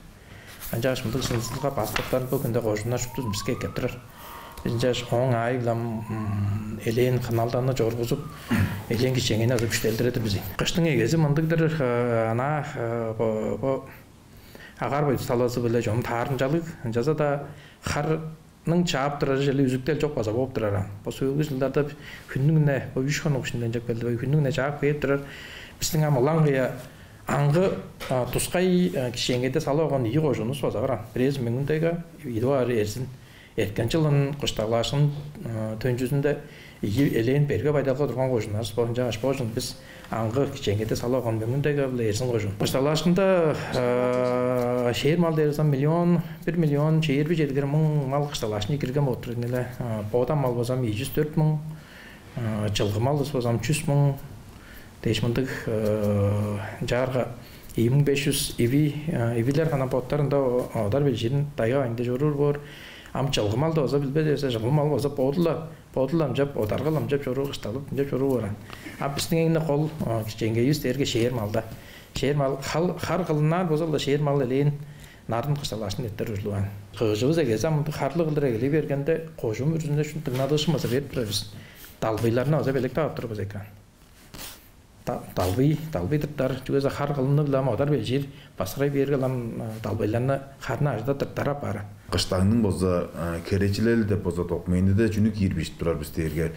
Ынчангаш мындыг шынзылга паспорттарын бо хүнде кожууннар шуптузун биске эккеп турар. Бис ынчангаш ооң аайы-биле элээн хыналданы чоргузуп, элээн кичээнгейни азы күштелдирер-дир бис ийин. Кыштың эгези мындыг-дыр, ынаа бо агаар-бойдус талазы-биле чонум таарымчалыг, ынчалза-даа харның чаап турары черле үзүктел чок база бооп турар аан. Бо сөөлгү чылдарда хүннүң-не, бо үш хонук иштинде ынчап келди, бо хүннүң-не чаап кээп турар. Бистиң ам ылаңгыя аңгы тускай кичээнгейде салып алган ийи кожуунувус база бар аан. Бирээзи Мөңгүн-Тайга, идип аар Эрзин. Эрткен чылын кыштаглаашкын төнчүзүнде ийи элээн берге байдалга турган кожууннарывыс бо. Ынчангаш бо чылын бис аңгы кичээнгейде салып алган Мөңгүн-Тайга-биле Эрзин кожуун. Кыштаглаашкында шээр мал дээрзем миллион, бир миллион чээрби чедир муң мал кыштаглаашкынче кирген болуп турар ийин але. Бода мал болза ам ийи чүс дөрт муң, чылгы мал болза ам чүс муң дээш мындыг, ынчаарга ийи муң беш чүс иви, ивилер хана боттарында одар белчиирин дайга баайында чоруур боор. Ам чылгы малды база билбес эвес, чылгы мал база боду-ла боду-ла ынчап одаргал ынчап чоруур, кышталып ынчап чоруур боор аан. А бистиң эң-не кол кичээнгейивис дээрге шээр малда. Шээр мал хар кылынаар болза-ла, шээр мал элээн нарын кыштаглаашкын эртер ужурлуг аан. Кыжывыс эгези ам мындыг харлыг кылдыр эгелей бергенде, кожуун бүрүзүнде шупту дыңнадыышкын база берип турар бис. Далбыйларны база белеткеп ап турар бис экен. Далбый, далбый тыртар, чүге дизе хар кылыны-биле ам одар белчиир баскырай бээрге, ам далбыйларны, харны ажыда тыртар апаар. Кыштагның болза херечилели деп болза документиде чүнү киир бижип турар бис дээрге,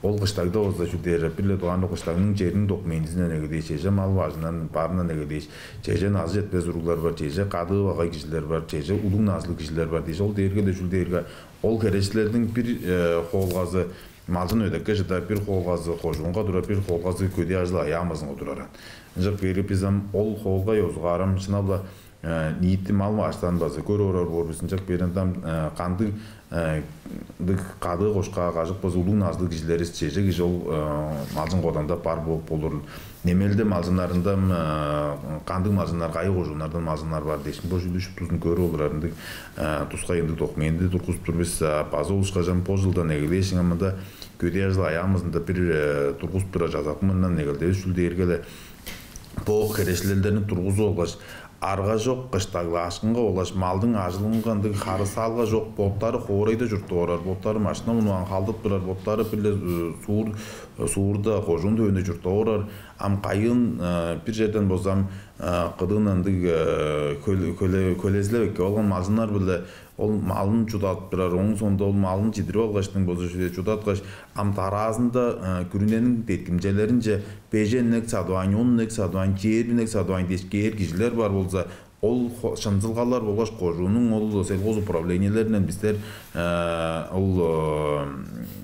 ол кыштагда болза чүл дээр, бир-ле дугаарында кыштагның чериниң документизинден эгелээш, чеже мал бажындан, баарындан эгелээш, чеже назы четпес уруглар бар, чеже кадыы багай кижилер бар, чеже улуг назылыг кижилер бар дээш, ол дээрге-ле чүл дээрге, ол херечилелдиң бир хоолгазы малчын өдекке чыдар, бир хоолгазы кожуунга турар, бир хоолгазы көдээ ажыл-агый яамызынга турар. Ынчап кээрге бис ам ол хоолга ёзугаар ам шынап-ла ниити мал баштаан база көрүп орар боор бис. Ынчап кээрге ам кандыг ындыг кадыы кошкак, ажык болза улуг назылыг кижилеривис, чеже кижи ол малчын коданда бар бооп болурул. Немелде малчыннарында ам кандыг малчыннар, кайы кожууннардан малчыннар бар дээш, бо чүүлдү шуптузун көрүп олурар ындыг тускай ындыг документини тургузуп тур бис. База улушкажам бо чылдан эгелээш ыңамында көдээ ажыл-агый яамызында бир тургузуп турар чазакмындан эгелдевис чүл дээрге-ле, бо херечилелдерни тургузуп алгаш, арга чок кыштаглаашкынга болгаш малдың ажылынга ындыг харыысалга чок, боттары хоорайда чурттап орар, боттары машина мунуп ап халдып турар, боттары бир-ле суур суурда, кожуун төвүнде чурттап орар. Ам кайыын бир черден болза ам кыдыындан ындыг хөлезилеп эккеп алган малчыннар-биле ол малын чудадып турар, ооң соонда ол малын чидирип алгаштың болза чүве чудаткаш, ам дараазында күрүнениң деткимчелеринче бежен инек садып аайн, он инек садып аайн, чээрби инек садып аайн дээш кээр кижилер бар болза, ол шынзылгалар болгаш кожууннуң ол сельхозуправлениелеринден бистер ол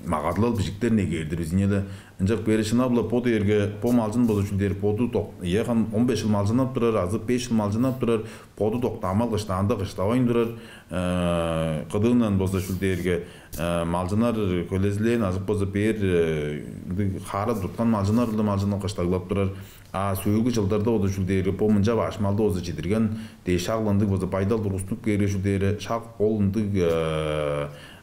магадылал бижиктерин эгээрдир бис ийин але. Ынчап кээрге шынап-ла бо дээрге бо малчын болза чүл дээр, боду док-, ийе, хан он беш чыл малчыннап турар азы беш чыл малчыннап турар, боду доктаамал кыштаанда кыштавайн турар. Кыдыындан болза чүл дээрге малчыннар хөлезилээн, азы болза бээр ындыг хаара туткан малчыннар-биле малчыннап кыштаглап турар. А сөөлгү чылдарда болза чүл дээрге бо мынча баш малды болза чидирген дээш шак ындыг болза байдал тургустунуп кээрге чүл дээрге шак ол ындыг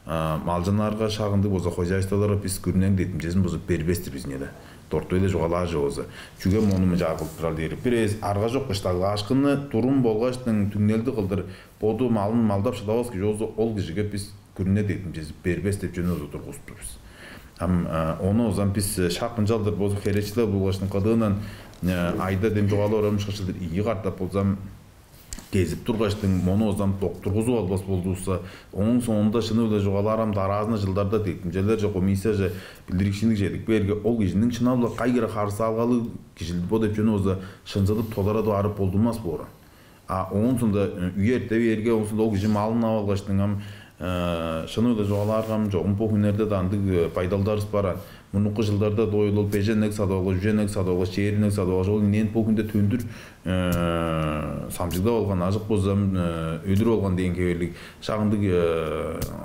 малчыннарга, шак ындыг болза хозяйстволарга бис күрүнениң деткимчезин болза бербес-тир бис ийин але. Дорту-ла чугаалаар чок болза. Чүге мону мынчаар кылып турар дээрге, бир эвес арга чок кыштаглаашкынны турум болгаштың түңнелди кылдыр боду малын малдап шыдавас кижи болза, ол кижиге бис күрүне деткимчези бербес деп чүвени болза тургузуп тур бис. Ам ону болза ам бис шак ынчалдыр болза херечилел болгаштың кыдыындан айда дем чугаалап орарым ышкаш чылдыр ийи катап болза ам кезип тургаштың, мону болза ам доктургузуп албас болдувусса, ооң соонда шыны-биле чугаалаар ам дараазында чылдарда деткимчелерже, комиссияже билдирикчиниң чедип кээрге, ол кижиниң шынап-ла кай хире харыысалгалыг кижил бо деп чүвени болза шынзыдып тодарадып аарып болдунмас боор аан. А ооң соонда үе эрте бээрге, ооң соонда ол кижи малын ап алгаштың ам шыны-биле чугаалаарга ам чогум бо хүннерде-даа ындыг байдалдарывыс бар аан. Мурнуку чылдарда дойлул бежен инек садып алгаш, үжен инек садып алгаш, чээрби инек садып алгаш, ол инээн бо хүнде төндүр самчыгдап алган, ажык болза ам өлүр болган дээн хевирлиг шак ындыг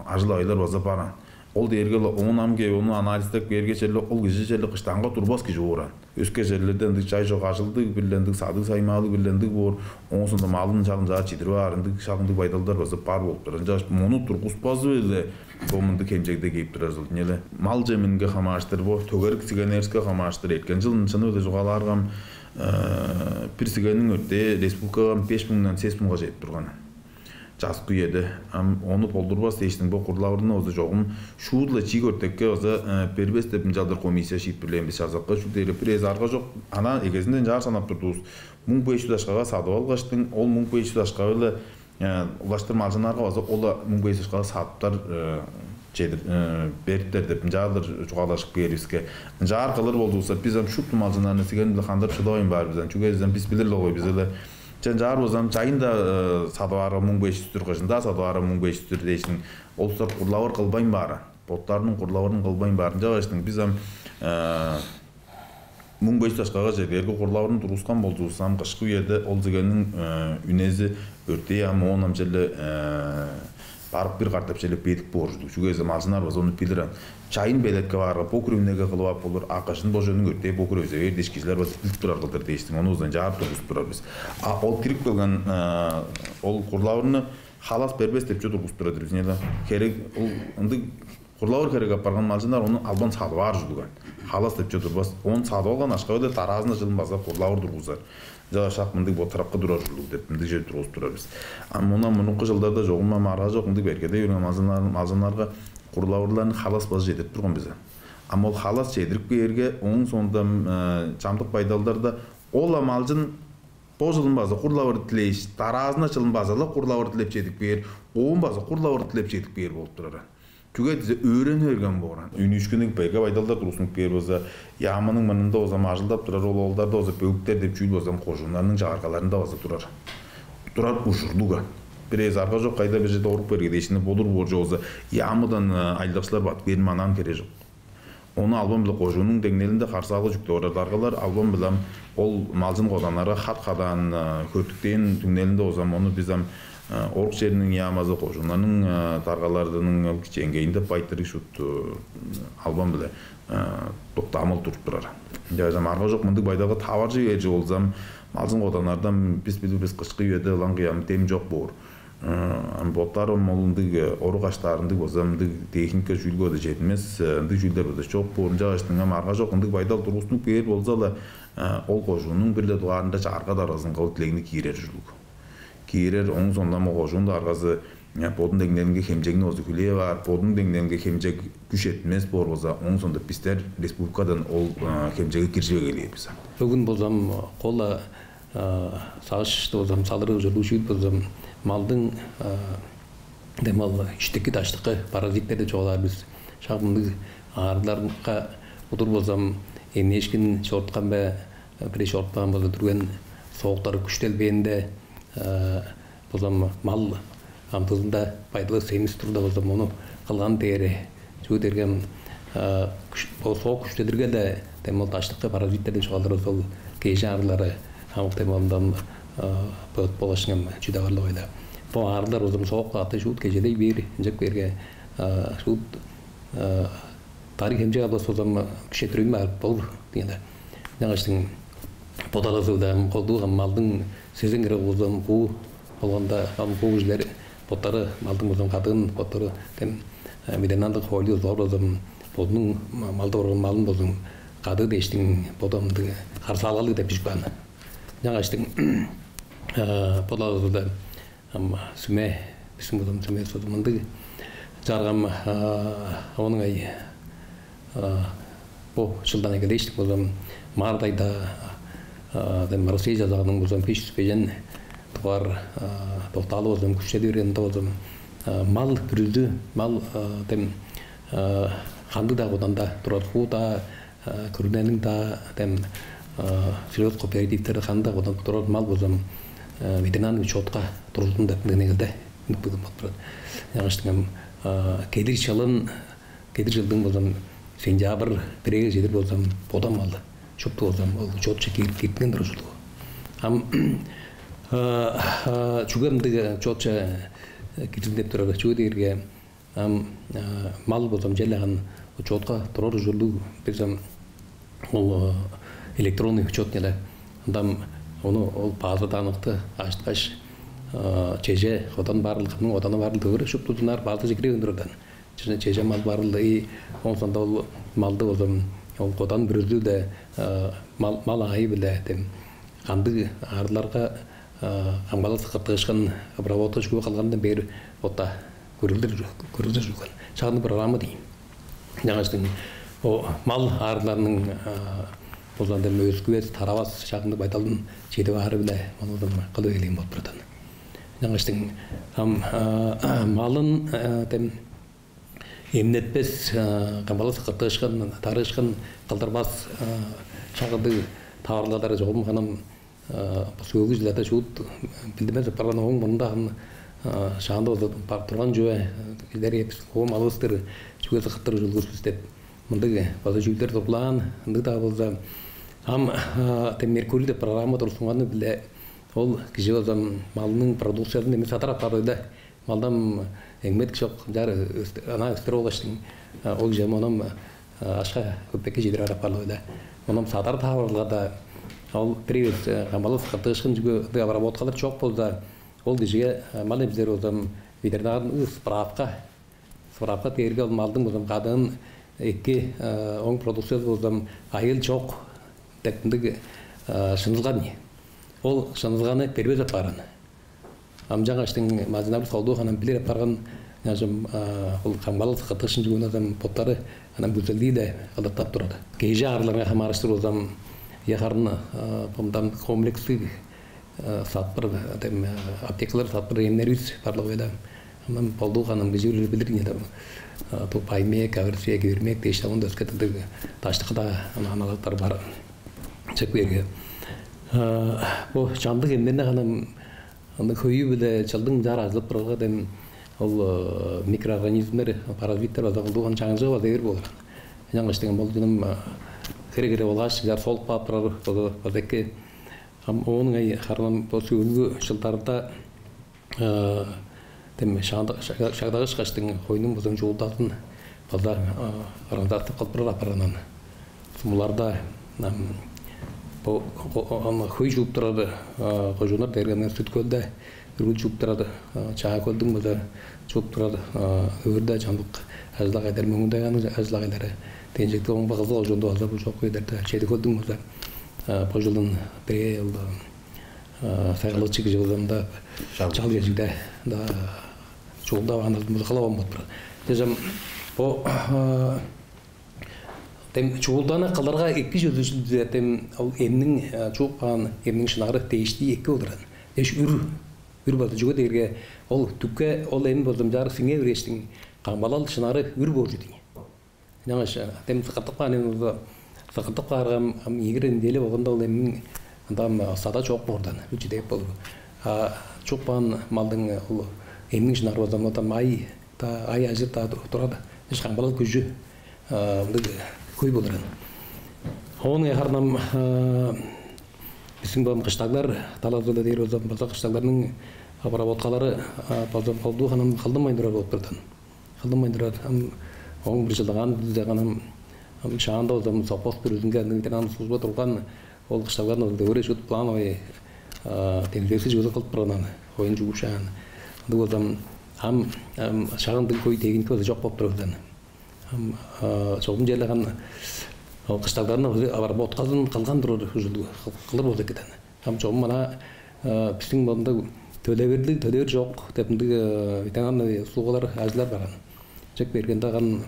ажыл-агыйлар база бар аан. Ол дээрге-ле оон ам кээп ону анализдеп кээрге, черле ол кижи черле кыштаанга турбас кижи боор аан. Өске черлерде ындыг чай чок ажылдыг, бир-ле ындыг садыг-саймаалыг, бир-ле ындыг боор, ооң соонда малын шак ынчаар чидирип аар ындыг, шак ындыг байдалдар база бар болуп турар. Ынчангаш мону тургуспазы-биле Бо мындыг хемчегде кээп турар ужурлуг ийин але. Мал чеминге хамаарыштыр, бо төгерик сигеннерге хамаарыштыр эрткен чылын, шынап-ла чугаалаарга, ам бир сигенниң өртээ республикага беш муңдан сес муңга чедип турган. Часкы үеде ам ону болдурбас дээштиң, бо курлавырны база чогум шуут-ла чиик өртекке база бербес деп ынчалдыр комиссия шиитпирлээн бис чазакка. Чүл дээрге бир эвес арга чок. Ана эгезинде ынчаар санап турдувус: муң беш чүс акшага садып алгаштың, ол муң беш чүс акша-биле улаштыр малчыннарга база ол-ла муң беш чүс акшага садыптар чедир бериптер деп ынчалдыр чугаалажып кээривиске, ынчаар кылыр болзувусса, бис ам шупту малчыннарны сиген-биле хандырып шыдавайн баар бис ам. Чүге дизе ам бис билир-ле болгай бис але. Че, ынчаар болза ам чайын-даа садып аарга муң беш чүс-түр, кыжын-даа садып аарга муң беш чүс-түр дээштиң, ол улустар курлавыр кылбайн баар, боттарының курлавырын кылбайн баар. Ынчангаштың бис ам муң беш чүс акшага чедерге курлавырын тургускан болзувусса, ам кышкы үеде ол сигенниң үнези, өртээ ам оон ам черле барып бир катап черле бедик боор ужурлуг. Чүге дизе малчыннар база ону билир аан. Чайын белеткеп аарга бо хире үнеге кылып ап болур, а кыжын бо чоннуң өртээ бо хире өзевээр дээш, кижилер база билип турар кылдыр дээштиң, ону база ынчаар тургузуп турар бис. А ол кирип келген ол курлавырны халас бербес деп чүве тургузуп турар-дыр бис ийин але. Херек ол ындыг курлавыр херек апарган малчыннар ону албан садып аар ужурлуг аан. Халас деп чүве турбас. Ону садып алган акша-биле дараазында чылын база курлавыр тургузар. Ынчангаш шак мындыг бо тыракка турар ужурлуг деп мындыг чүве тургузуп турар бис. А муна мурнуку чылдарда чогум ам арга чок, ындыг бергедей берген малчыннар, малчыннарга курлавырларны халас база чедирип турган бис аан. Ам ол халас чедирип кээрге, ооң соонда ам чамдык байдалдарда ол-ла малчын бо чылын база курлавыр дилээш, дараазында чылын база-ла курлавыр дилеп чедип кээр, оон база курлавыр дилеп чедип кээр болуп турар аан. Чүге дизе өөрени берген боор аан. Үнүүшкүннүг берге байдалдар тургустунуп кээр болза, яамының мурнунда болза ам ажылдап турар ол оолдарда болза бөлүктер деп чүүл болза ам кожууннарның чагыргаларында база турар. Турар ужурлуг аан. Бир эвес арга чок, кайда бир черде орук бергедээшкини болур боор чок болза, яамыдан ажылдакчылар бадып кээрин манаан херээ чок. Ону албан-биле кожууннуң деңнелинде харыысалга чүктеп орар даргалар албан-биле ам ол малчын коданнарга хат-хадаан, хөртүктээн түңнелинде болза ам ону бис ам орук чериниң яамызы, кожууннарның даргаларының ол кичээнгейинде байтырыг шуут албан-биле доктаамал туруп турар. Ынчангаш ам арга чок мындыг байдалга таваржы бээр чүве болза ам, малчын коданнардан бис билир бис, кышкы үеде ылаңгыя ам дем чок боор. Ам боттарым ол ындыг орук аштаар ындыг болза, ындыг техника чүүлге-даа чединмес, ындыг чүүлдер-даа чок боор. Ынчангаштың ам арга чок ындыг байдал тургустунуп кээр болза-ла, ол кожууннуң бир-ле дугаарында чагырга даргазынга ол дилегни киирер ужурлуг. Киирер, ооң соонда ам ол кожуун даргазы бодунуң деңнелинге хемчегни болза хүлээп аар, бодунуң деңнелинге хемчег күш эртинмес боор болза, ооң соонда бистер республикадан ол хемчегге киржип эгелээр бис ам. Бөгүн болза ам кол-ла сагышты болза ам салыры ужурлуг чүүл болза ам малдың дем ол иштики-даштыкы паразиттер деп чугаалаар бис. Шак мындыг аарыгларга удур болза ам эмнээшкин чоруткан бе, бир чоруткан болза, дүрген сооктар күштелбээнде болза ам мал амдыызында байдалы семис турда болза ам ону кылган дээри. Чүге дээрге ам бо соок күштелирге-ле дем ол даштыкы паразиттер деп чугаалаар бис, ол кежи аарыглары, хамык дем ол ындан быт болгаштың ам чүде барлыг ойла. Бо аарыглар болза ам соок каапты шуут кежелей бээр, ынчап кээрге шуут дарыг хемчег албас болза ам күштеттирип баар болур дийин. Ынчангаштың бодалазы-биле ам колдуу ам малдың сезен хире болза ам хуу болганда, ам хуу кижилер боттары малдың болза ам кадыын боттары дем ветеринарлык хоойлу зор болза ам бодунуң малдап орган малын болза ам кадыы дээштиң боду ам ындыг харыысалгалыг деп бижип каан. Ынчангаштың бодалазы-биле ам сүме, бистиң болза ам сүме созу мындыг чаргам. Оон ыңай бо чылдан эгелээштиң болза ам март айда дем Россия чазагының болза ам беш чүс бежен дугаар доктаалы болза ам күштедип бергенинде болза ам мал бүрүзү, мал дем кандыг-даа коданда турар, хуу-даа күрүнениң-даа дем сельхозкооперативтери, кандыг-даа коданда турар мал болза ам ветеринарный учётка тургузун деп мынча негелде үнүп келген болуп турар. Ынчангаштың ам келир чылын, келир чылдың болза ам сентябрь бирээге чедир болза ам бода малы шупту болза ам ол учётче кирип, киртинген турар ужурлуг. Ам чүге мындыг учётче кирзин деп турар? Чүге дээрге ам мал болза ам черле каан учётка турар ужурлуг, бир ам ол электронный учёт-не-ле. Ында ам ону ол база данныйны ажыткаш, чеже кодан баарыл, кымның коданы баарыл, төгере шуптузун аар базаже кире берген турар-дыр аан. Чеже мал барылы, оон соонда ол малды болза, ол кодан бүрүзү-биле, мал мал аайы-биле, тем кандыг аарыгларга камгалал сыкыртыышкын, обработка чүве кылгандан бээр отта көрүлдүр көрүлдүр чүве. Шагны программа дейм. Жаңаштың о мал аарыгларының болза, тем өскүвес, таравас шагны байдалын чедип аары-биле, ону кылып ээлээн болуп турдан. Жаңаштың ам малын тем эмнетпес, камгалал сыкыртыышкын, тарыышкын кылдырбас шагындыг таварылгалары чогум ханам сөөлгү чылдарда шуут билдинмес апарган. Ооң мурнунда ам шаанда болза турган чүве, кижилер эпис оом алывыстыр, чүге сыкыртыр ужулгуспус деп мындыг база чүүлдер турлаан. Ындыг-даа болза, ам тем Меркурий деп программа турсунганы-биле ол кижи болза малының продукциязын эми садар апаар-даа. Малдам эңмет чок, чаар ана өстүрүп алгаштың, ол же моном ашка көпекке чедирип арап калып эле. Моном садар таварылгада ол привет камалыс кыртыышкын чүгү ындыг обработкалар чок болза, ол кижиге мал эмзер болзам ветеринарный справка, справка дээрге ол малдың болзам кадыын эки, оң продукциясы болзам айыл чок деп ындыг шынылган. Ол шынылганы бербес апааран. Амчаң аштың мазынабыс холдуу ханам билир апарган, ынчажым ол камгалал кытыышын чугунадам боттары анан бүзелдии-ле кылдыртап турар. Кежи аарыларга хамаарыштыр болзам, я харын бомдан комплекстиг сатпыр дем аптекалар сатпыр эмнерибиз барлыгы эле. Анан болдуу ханам кижи билир не дем ту паймек, аверсия, кибирмек дээш, оон өскетилдиг даштыкыда аналыктар бар. Чек берге бу чамдык эмнерне ханам Ында хөйү-биле чылдың чаар ажылып турарга дем ол микроорганизмнер, паразиттер база кылдыган чаңчыга база эвир болур. Ынчангаш дегем ол дыным хере-хере болгаш чаар солуп каап турар база эки. Ам ооң ай харган бо сөөлгү чылдарда дем шагдагыш каштың хойнуң база чуулдазын база организация кылып турар апарганан. Сумуларда бо хөй чууп турар кожууннар дээрге ынаар Сүт-Хөлде үргүл чууп турар, Чаа-Хөлдүң база чууп турар, өөрде чамдык ажылак эдер мөңүндөйганның ажылак эдери. Тенчекти оңба кызыл кожуунда база бу чок эдерде Чеди-Хөлдүң база бо жылдын бирээ сайгылыкчы кижи кылзамда чал кежигде да чуулдап аны музыкалап болуп турар. Дежем бо Дем чуулданы кылырга эки чөзүшүн дем ол эмниң чууп каан эмниң шынары дээшти эки болуран. Дээш үр үр база чүге дээрге ол дүкке ол эм болзумчаар сиңе бирээштиң камгалал шынары үр боор чүдүң. Ынчангаш дем сыкыртып каан эм болза сыкыртып кааргам ам ийгир неделя болганда ол эмниң ында сада чок боордан үчү деп болур. А чуп каан малдың ол эмниң шынары болза мындан май ай ажыр-даа турар. Иш камгалал күжү ындыг хөй болуран. Оон харнам биздиң бам кыштаглар талазы-ла дээр болза база кыштагларның обработкалары база колдуу ханам кылдынмайн турар болуп турдан. Кылдынмайн турар. Ам оң бир жылдагаан дизегеним ам шаанда болза совхоз бүрүзүнге ынтан служба турган ол кыштагларны дөөрей шут плановый демзеси чыгызып кылып турганан оюн чугушаан. Ындыг болзам ам шагындыг хөй техника болза чок болуп турар. Ам чогум черле кан кыштагларны обработказын кылган турар ужурлуг кылыр болза экен. Ам чогум мына биздиң мында төлевирлиг төлевир чок деп ындыг ветеринарный услугалар ажылдар барган. Чек бергенде кан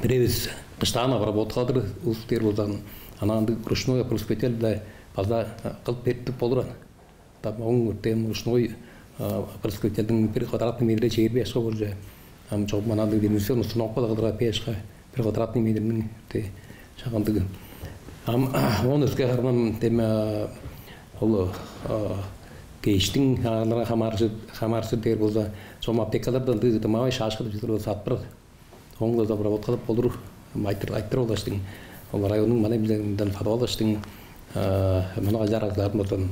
биревис кыштаан обработкадыр улус дээр болзан ана ындыг ручной опрыскиватель база кылып берип болуран. Там оң өртем ручной опрыскивательдиң бир квадратный метре чээрби ашка болчу. Ам чогум анаан дивизион установка кылдырар пешка бир квадратный метрниң шагындыгы. Ам оон өске харнам дем ол кештиң аңааларга хамааржы хамааржыр дээр болза, чогум аптекаларда ындыг дымавай шаашка деп чыдыр болза сатпыр. Оңгу обработкалап болур. Айтыр айтыр болгаштың. Ол районнуң мана билерден садып алгаштың. Мына ажар ажларын болзан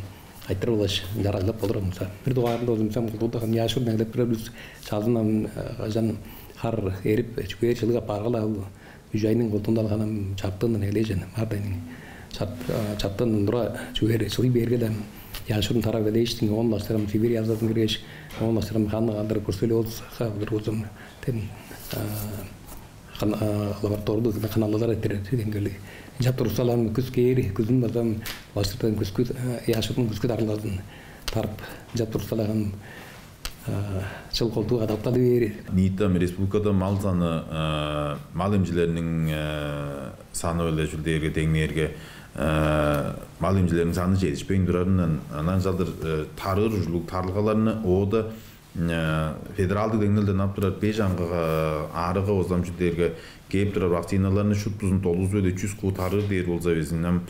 айтыр болгаш жараглап болур болза. Бир дугаарында болза мисам кулдугда яшыр негелеп бир бис чалдын ам ажан хар эрип чүгээр чылыга баргыла ол үжайның кулдунда алганам чаптыындан элежен мардайның Чат чаттан тура чүвери чылый бергеден яшырын тарап элээштиң, оон баштарым Сибирь язатын киргеш, оон баштарым ханы кандыр Брусселиозга билир болзам тем лабораторияда каналлар эттерер денгели. Жап турсалам күс кээри күзүн базам баштырдан күскү яшырын күскү тарылгазын тарып жап турсалаган чыл колдуу адаптады бээр. Ниитам республикада мал саны, мал эмчилериниң саны беле чүл дээрге деңнээрге мал эмчилериниң саны жетишпейн турарындан анан жалдыр тарыыр ужурлуг тарылгаларны оода федералдык деңнелден ап турар беш аңгыга аарыга озам чүл дээрге кээп турар вакциналарны шуптузун долузу эле чүс куу тарыыр дээр болза безин ам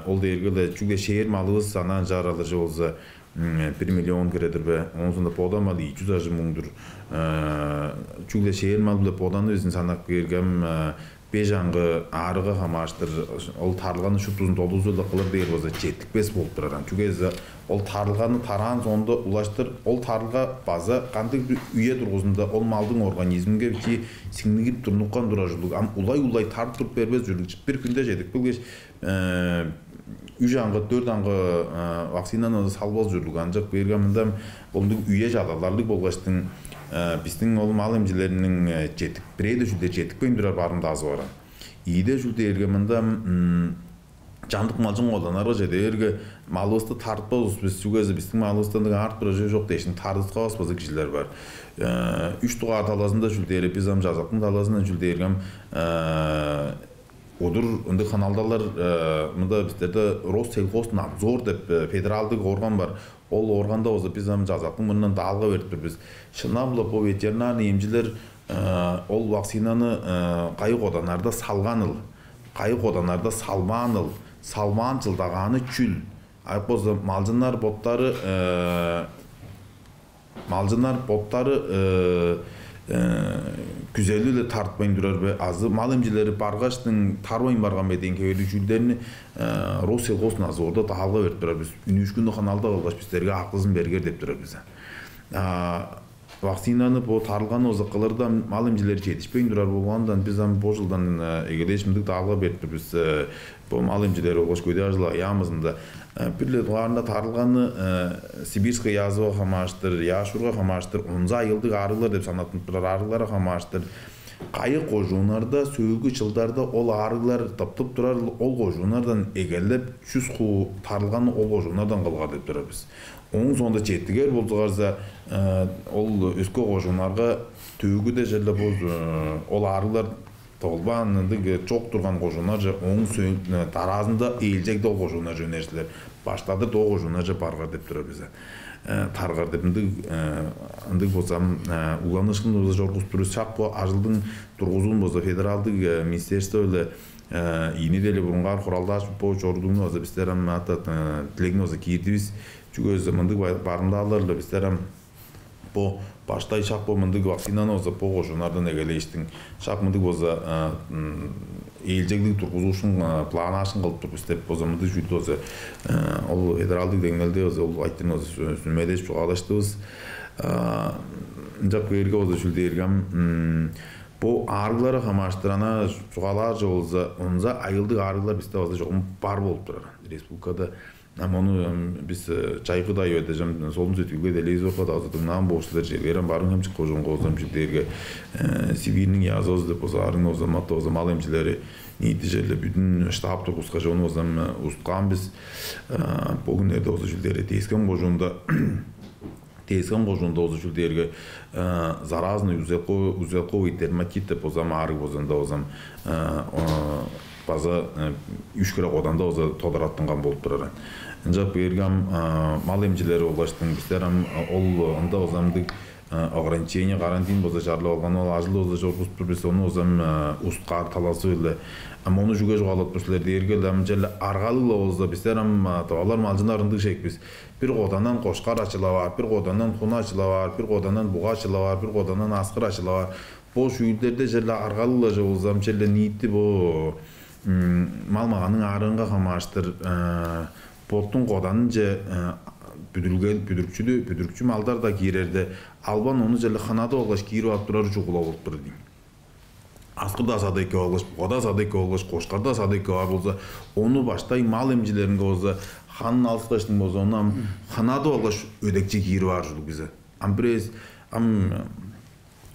ол дээрге эле чүгле шээр малывыс анан чаар алыржы болза бир миллион кире-дир бе? Оон соонда бода мал ийи чүс ажыг муңдур. Чүгле шээр мал биле боданы безин санап кээргем беш аңгы аарыга хамааштыр ол тарылганы шуптузун долузу-ла кылыр дээр болза четтикпес болуп турар. Чүге дээзе ол тарылганы тараан соонда улаштыр ол тарылга база кандыг бир үе тургузунда ол малдың организминге бичии сиңнигип турнуккан турар ужурлуг. Ам улай-улай тарып туруп бербес ужурлуг. Бир хүнде чедип келгеш үш аңгы, дөрт аңгы вакцинаны салбас ужурлуг. Анчак берген мында ол үе чадаларлыг болгаштың бистиң ол мал эмчилериниң жетип бирээде чүлде жетиппейн турар барымдаазы баран. Ийде чүл дээрге мында чамдык малчын колданарга чеде берге малывысты тартпас бис чүгезе бистиң малывыстан аарып турар чүве чок дээшин тартыткавас база кижилер бар. Үч дугаар талазында чүл дээри биз ам жазактың талазындан чүл дээргем удур ындыг ханалдалар мында бистерде Россельхознадзор деп федералдык орган бар. Ол органда болза биз ам жазактың мурнунан даалга берип тур бис. Шынап-ла бо ветеринарный эмчилер ол вакцинаны кайы коданарда салганыл, кайы коданарда салбааныл, салбаан чылдагааны чүл. Ай болза малчыннар боттары малчыннар боттары күзели-ле тартпайн турар бе азы мал эмчилери баргаштың тарбайн барган бе деген хеверлиг чүүлдерни Россельхознадзорда даалга берип турар бис. Үнүүшкүнү ханалда кылгаш бистерге акызын бергер деп турар бис. Вакцинаны бо тарылганы узак кылырда мал эмчилери жетишпейн турар болгонундан биз ам бо жылдан эгелээш мындыг даалга берип тур бис. Бо мал эмчилери болгаш көдээ ажыл яамызында бир-ле дугаарында тарылганы сибирская язва хамааштыр, яшурга хамааштыр, онза айылдыг арыглар деп санаттынып турар арыгларга хамааштыр кайы кожууннарда сөөлгү чылдарда ол арыглар тыптып турар ол кожууннардан эгелеп чүс хуу тарылганы ол кожууннардан кылгар деп турар бис. Ооң соонда четтигер болзугар-за ол өске кожууннарга төөгүде черле бо ол арыглар толбаан ындыг чок турган кожууннарже ооң дараазында ээлчегде ол кожууннарже үнер силер. Баштадыр доо кожууннарже баргар деп турар бизе. Таргар деп ындыг ындыг болзам уланыышкын болза чоргузуп тур бис. Шак бо ажылдың тургузуун болза федералдык министерство биле ийни деле бурунгаар хуралдааш бо чорудугну база бистер ам ата тилегин база киирдивис. Чүге болза мындыг барымдаалар-ла бистер ам бо баштай шак бо мындыг вакцинаны база бо кожууннардан эгелээштиң шак мындыг болза ээлчеглиг тургузуушун планнаашын кылып тур бис деп болза мындыг чүүлдү болза ол федералдык деңнелде болза ол айтырын болза сүмелеш чугаалаштывыс. Ынчап кээрге болза чүл дээрге ам бо аарыглары хамааштыр ана чугаалаарже болза онза айылдыг аарыглар бисте база чогум бар болуп турар республикада. Ам ону биз чайгы дайы эдежем солун сеткилге делээзи орга дазы дыңнаан боор силер чергерен барын хемчик кожуун козам чүл дээрге Сибирьниң язывыз деп болза арын болза мат болза мал эмчилери ниити черле бүдүн штаб тургускаш ону болзам усткаан бис. Бо күннерде болза чүл дээрге Тескен кожуунда Тескен кожуунда болза чүл дээрге заразный узелковый дерматит деп болзам аарыг болзанда болзам база үш хире коданда база тодараттынган болуп турар. Ынчап кээрге ам мал эмчилери болгаштың бистер ам ол ында база ындыг ограничение карантин болза чарлап алган ол ажыл болза чоргузуп тур бис ону болзам усткаар талазы беле. Ам ону чүге чугаалап тур силер дээрге ам черле аргалыг-ла болза бистер ам тывалар малчыннар ындыг шекпиз. Бир кодандан кошкар ачылаваар, бир кодандан хуна ачылаваар, бир кодандан буга ачылаваар, бир кодандан аскыр ачылаваар. Бо шүүлдерде черле аргалыг-ла чогулзам черле ниити бо мал маганың аарыынга хамааштыр боттуң коданынче бүдүргел бүдүрүкчүдү бүдүрүкчү малдар да киирерде албан ону черле хынады болгаш киирип алып турар чугула болуп тур дейм. аскыр-даа садып эккеп алгаш, буга-даа садып эккеп алгаш, кошкар-даа садып эккеп аар болза, ону баштай мал эмчилеринге болза, ханын алыскаштың болза, ону ам хынадып алгаш, өдекче киирип аар ужурлуг бис. Ам бирээзи, ам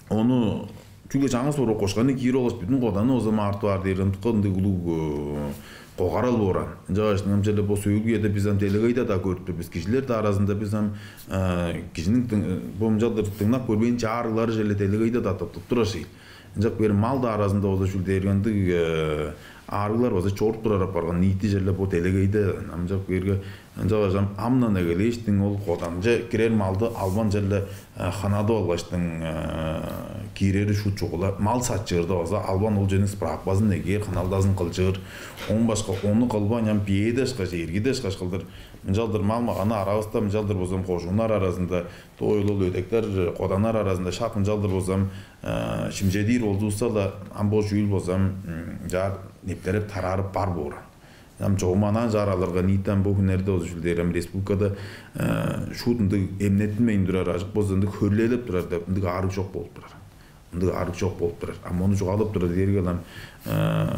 ону чүгле чаңгыс борук кошкарны киирип алгаш, бүдүн коданы болза ам артып аар дээрге, ындыг, ындыг улуг, э, когарал боор аан. Ынчангаш ам черле бо сөөлгү үеде бис ам делегейде-даа көрүп тур бис. Кижилер-даа аразында бис ам, э, кижиниң дың-, бо мынчалдыр дыңнап көрбээн чаа аарыглары черле делегейде-даа тыптып турар шээй. Ынчап бээр мал-даа аразында болза чүл дээрге ындыг, э, аарыглар база чоруп турар апарган, ниити черле бо делегейде. Ынчап бээрге, ынчап ажам амдан эгелээштиң ол коданче кирер малды албан черле, э, хынадып алгаштың, э, киирери шуут чугула. Мал садчыырда база албан ол чүвениң справказын негээр, хыналдазын кылчыыр. Оон башка ону кылбайн ам биеде ышкаш, эргиде ышкаш кылдыр. Мынчалдыр мал-маганы аравыста, мынчалдыр болза ам кожууннар аразында, доойул ол өдектер, коданнар аразында шак мынчалдыр болза ам, э, шимчедир болзувусса-ла, ам бо чүүл болза ам, м, чаар нептереп тараарып бар боор. Ам чогум анаа чаар алырга, ниити ам бо хүннерде болза чүл дээр, ам республикада, э, шуут ындыг эмнеттинмейн турар, ажык болза ындыг хөрлээлеп турар деп, ындыг аарыг чок болуп турар. Ындыг аарыг чок болуп турар. Ам ону чугаалап турар дээрге, ам, э,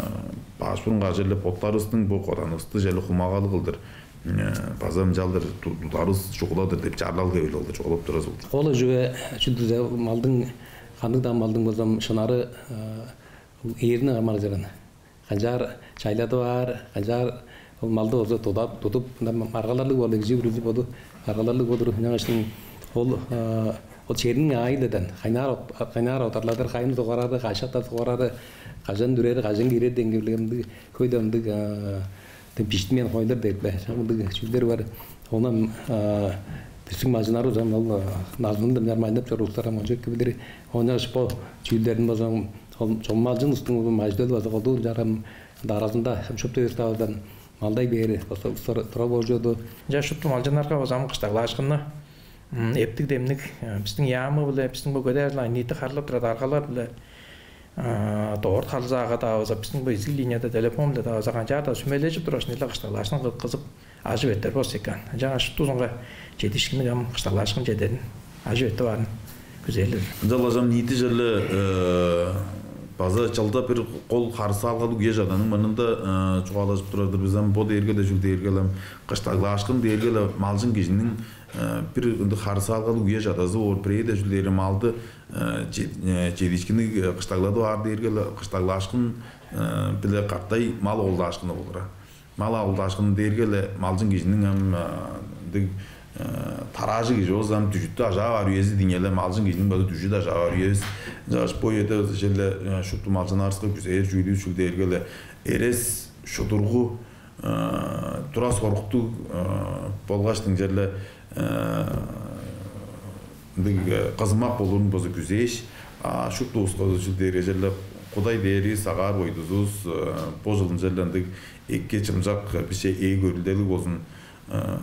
баш бурунгаар черле боттарывыстың бо коданывысты черле хумагалыг кылдыр, э, база мынчалдыр ду-, дударывыс чугула-дыр деп чарлал хевел кылдыр чугаалап турар болду. Ол чүве чүл дизе, малдың, кандыг-даа малдың болза ам шынары, э, ол ээрни камгалажырын. Канчаар чайладып аар, канчаар ол малды болза тудап, тудуп, мында маргаларлыг болду, кижи бүрүзү боду маргаларлыг болур. Ынчангаштың ол, а, ол черниң аайы-ладан, кайнаар от-, кайнаар оодарладыр, кайын суггарары, кайшак-даа суггарары, кажан дүрери, кажан киирери деңге биле ындыг, хөй-ле ындыг, а, бижиттинмээн хойлар дээр бе, шак ындыг чүүлдер бар. Оон ам, а, бистиң малчыннарывыс ам ол, а, назынын дыңнаар, майлап чоруур улустар ам кончуг эки билир. Оон ынчангаш бо чүүлдерин болза ам, ол чон малчын улустуң ажы-төлү база колдуу ынчаар ам, ында аразында ам шупту эвес-даа база малдай бээри база улустар тура болчуду. Ынча шупту малчыннарга база ам кыштаглаашкынны, м, эптиг-демниг, э, бистиң яамы-биле, бистиң бо көдээ ажыл-агый ниити харыылап турар даргалар-биле, а, дорт харылзаага-даа база, бистиң бо изиг линияда, телефон-биле-даа база канчаар-даа сүмележип тургаш, нииле кыштаглаашкын кы-, кызып, ажып эртер болза эки аан. Ынчангаш шуптузунга чедиишкинниг ам кыштаглаашкын чедерин, ажып эртип аарын күзээр-дир. Ынчалгаш ам ниити черле, э, база чылда бир кол харыысалгалыг үе-чаданың мурнунда, э, чугаалажып турар-дыр бис. Ам бо дээрге-ле чүл дээрге-ле, ам кыштаглаашкын дээрге-ле малчын кижиниң, э, бир ындыг харыысалгалыг үе-чадазы боор. Бирээде чүл дээрге малды, э, че-, э, чедиишкинниг, э, кыштагладып аар дээрге-ле, кыштаглаашкын, э, биле катай мал оолдаашкыны болур. Мал оолдаашкыны дээрге-ле малчын кижиниң ам, а, ындыг, э, тараажы кижи болза ам дүжүттү ажаап аар үези деңнеле, малчын кижиниң база дүжүт ажаап аар үези. Ынчангаш бо үеде черле, э, шупту малчыннарывыска күзээр чүүлүвүс чүл дээрге-ле, эрес, шудургу, э, тура-соруктуг, э, болгаштың черле, э, ындыг, э, кызымак болурун база күзээш, а, шупту улуска чүл дээрге черле Кудай дээривис, агаар-бойдузувус, э, бо чылын черле ындыг эки, чымчак, бисче ээ көрүлделиг болзун, э,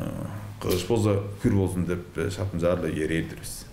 кыш болза хүр болзун деп, э, шак ынчаар-ла йөрээр-дир бис.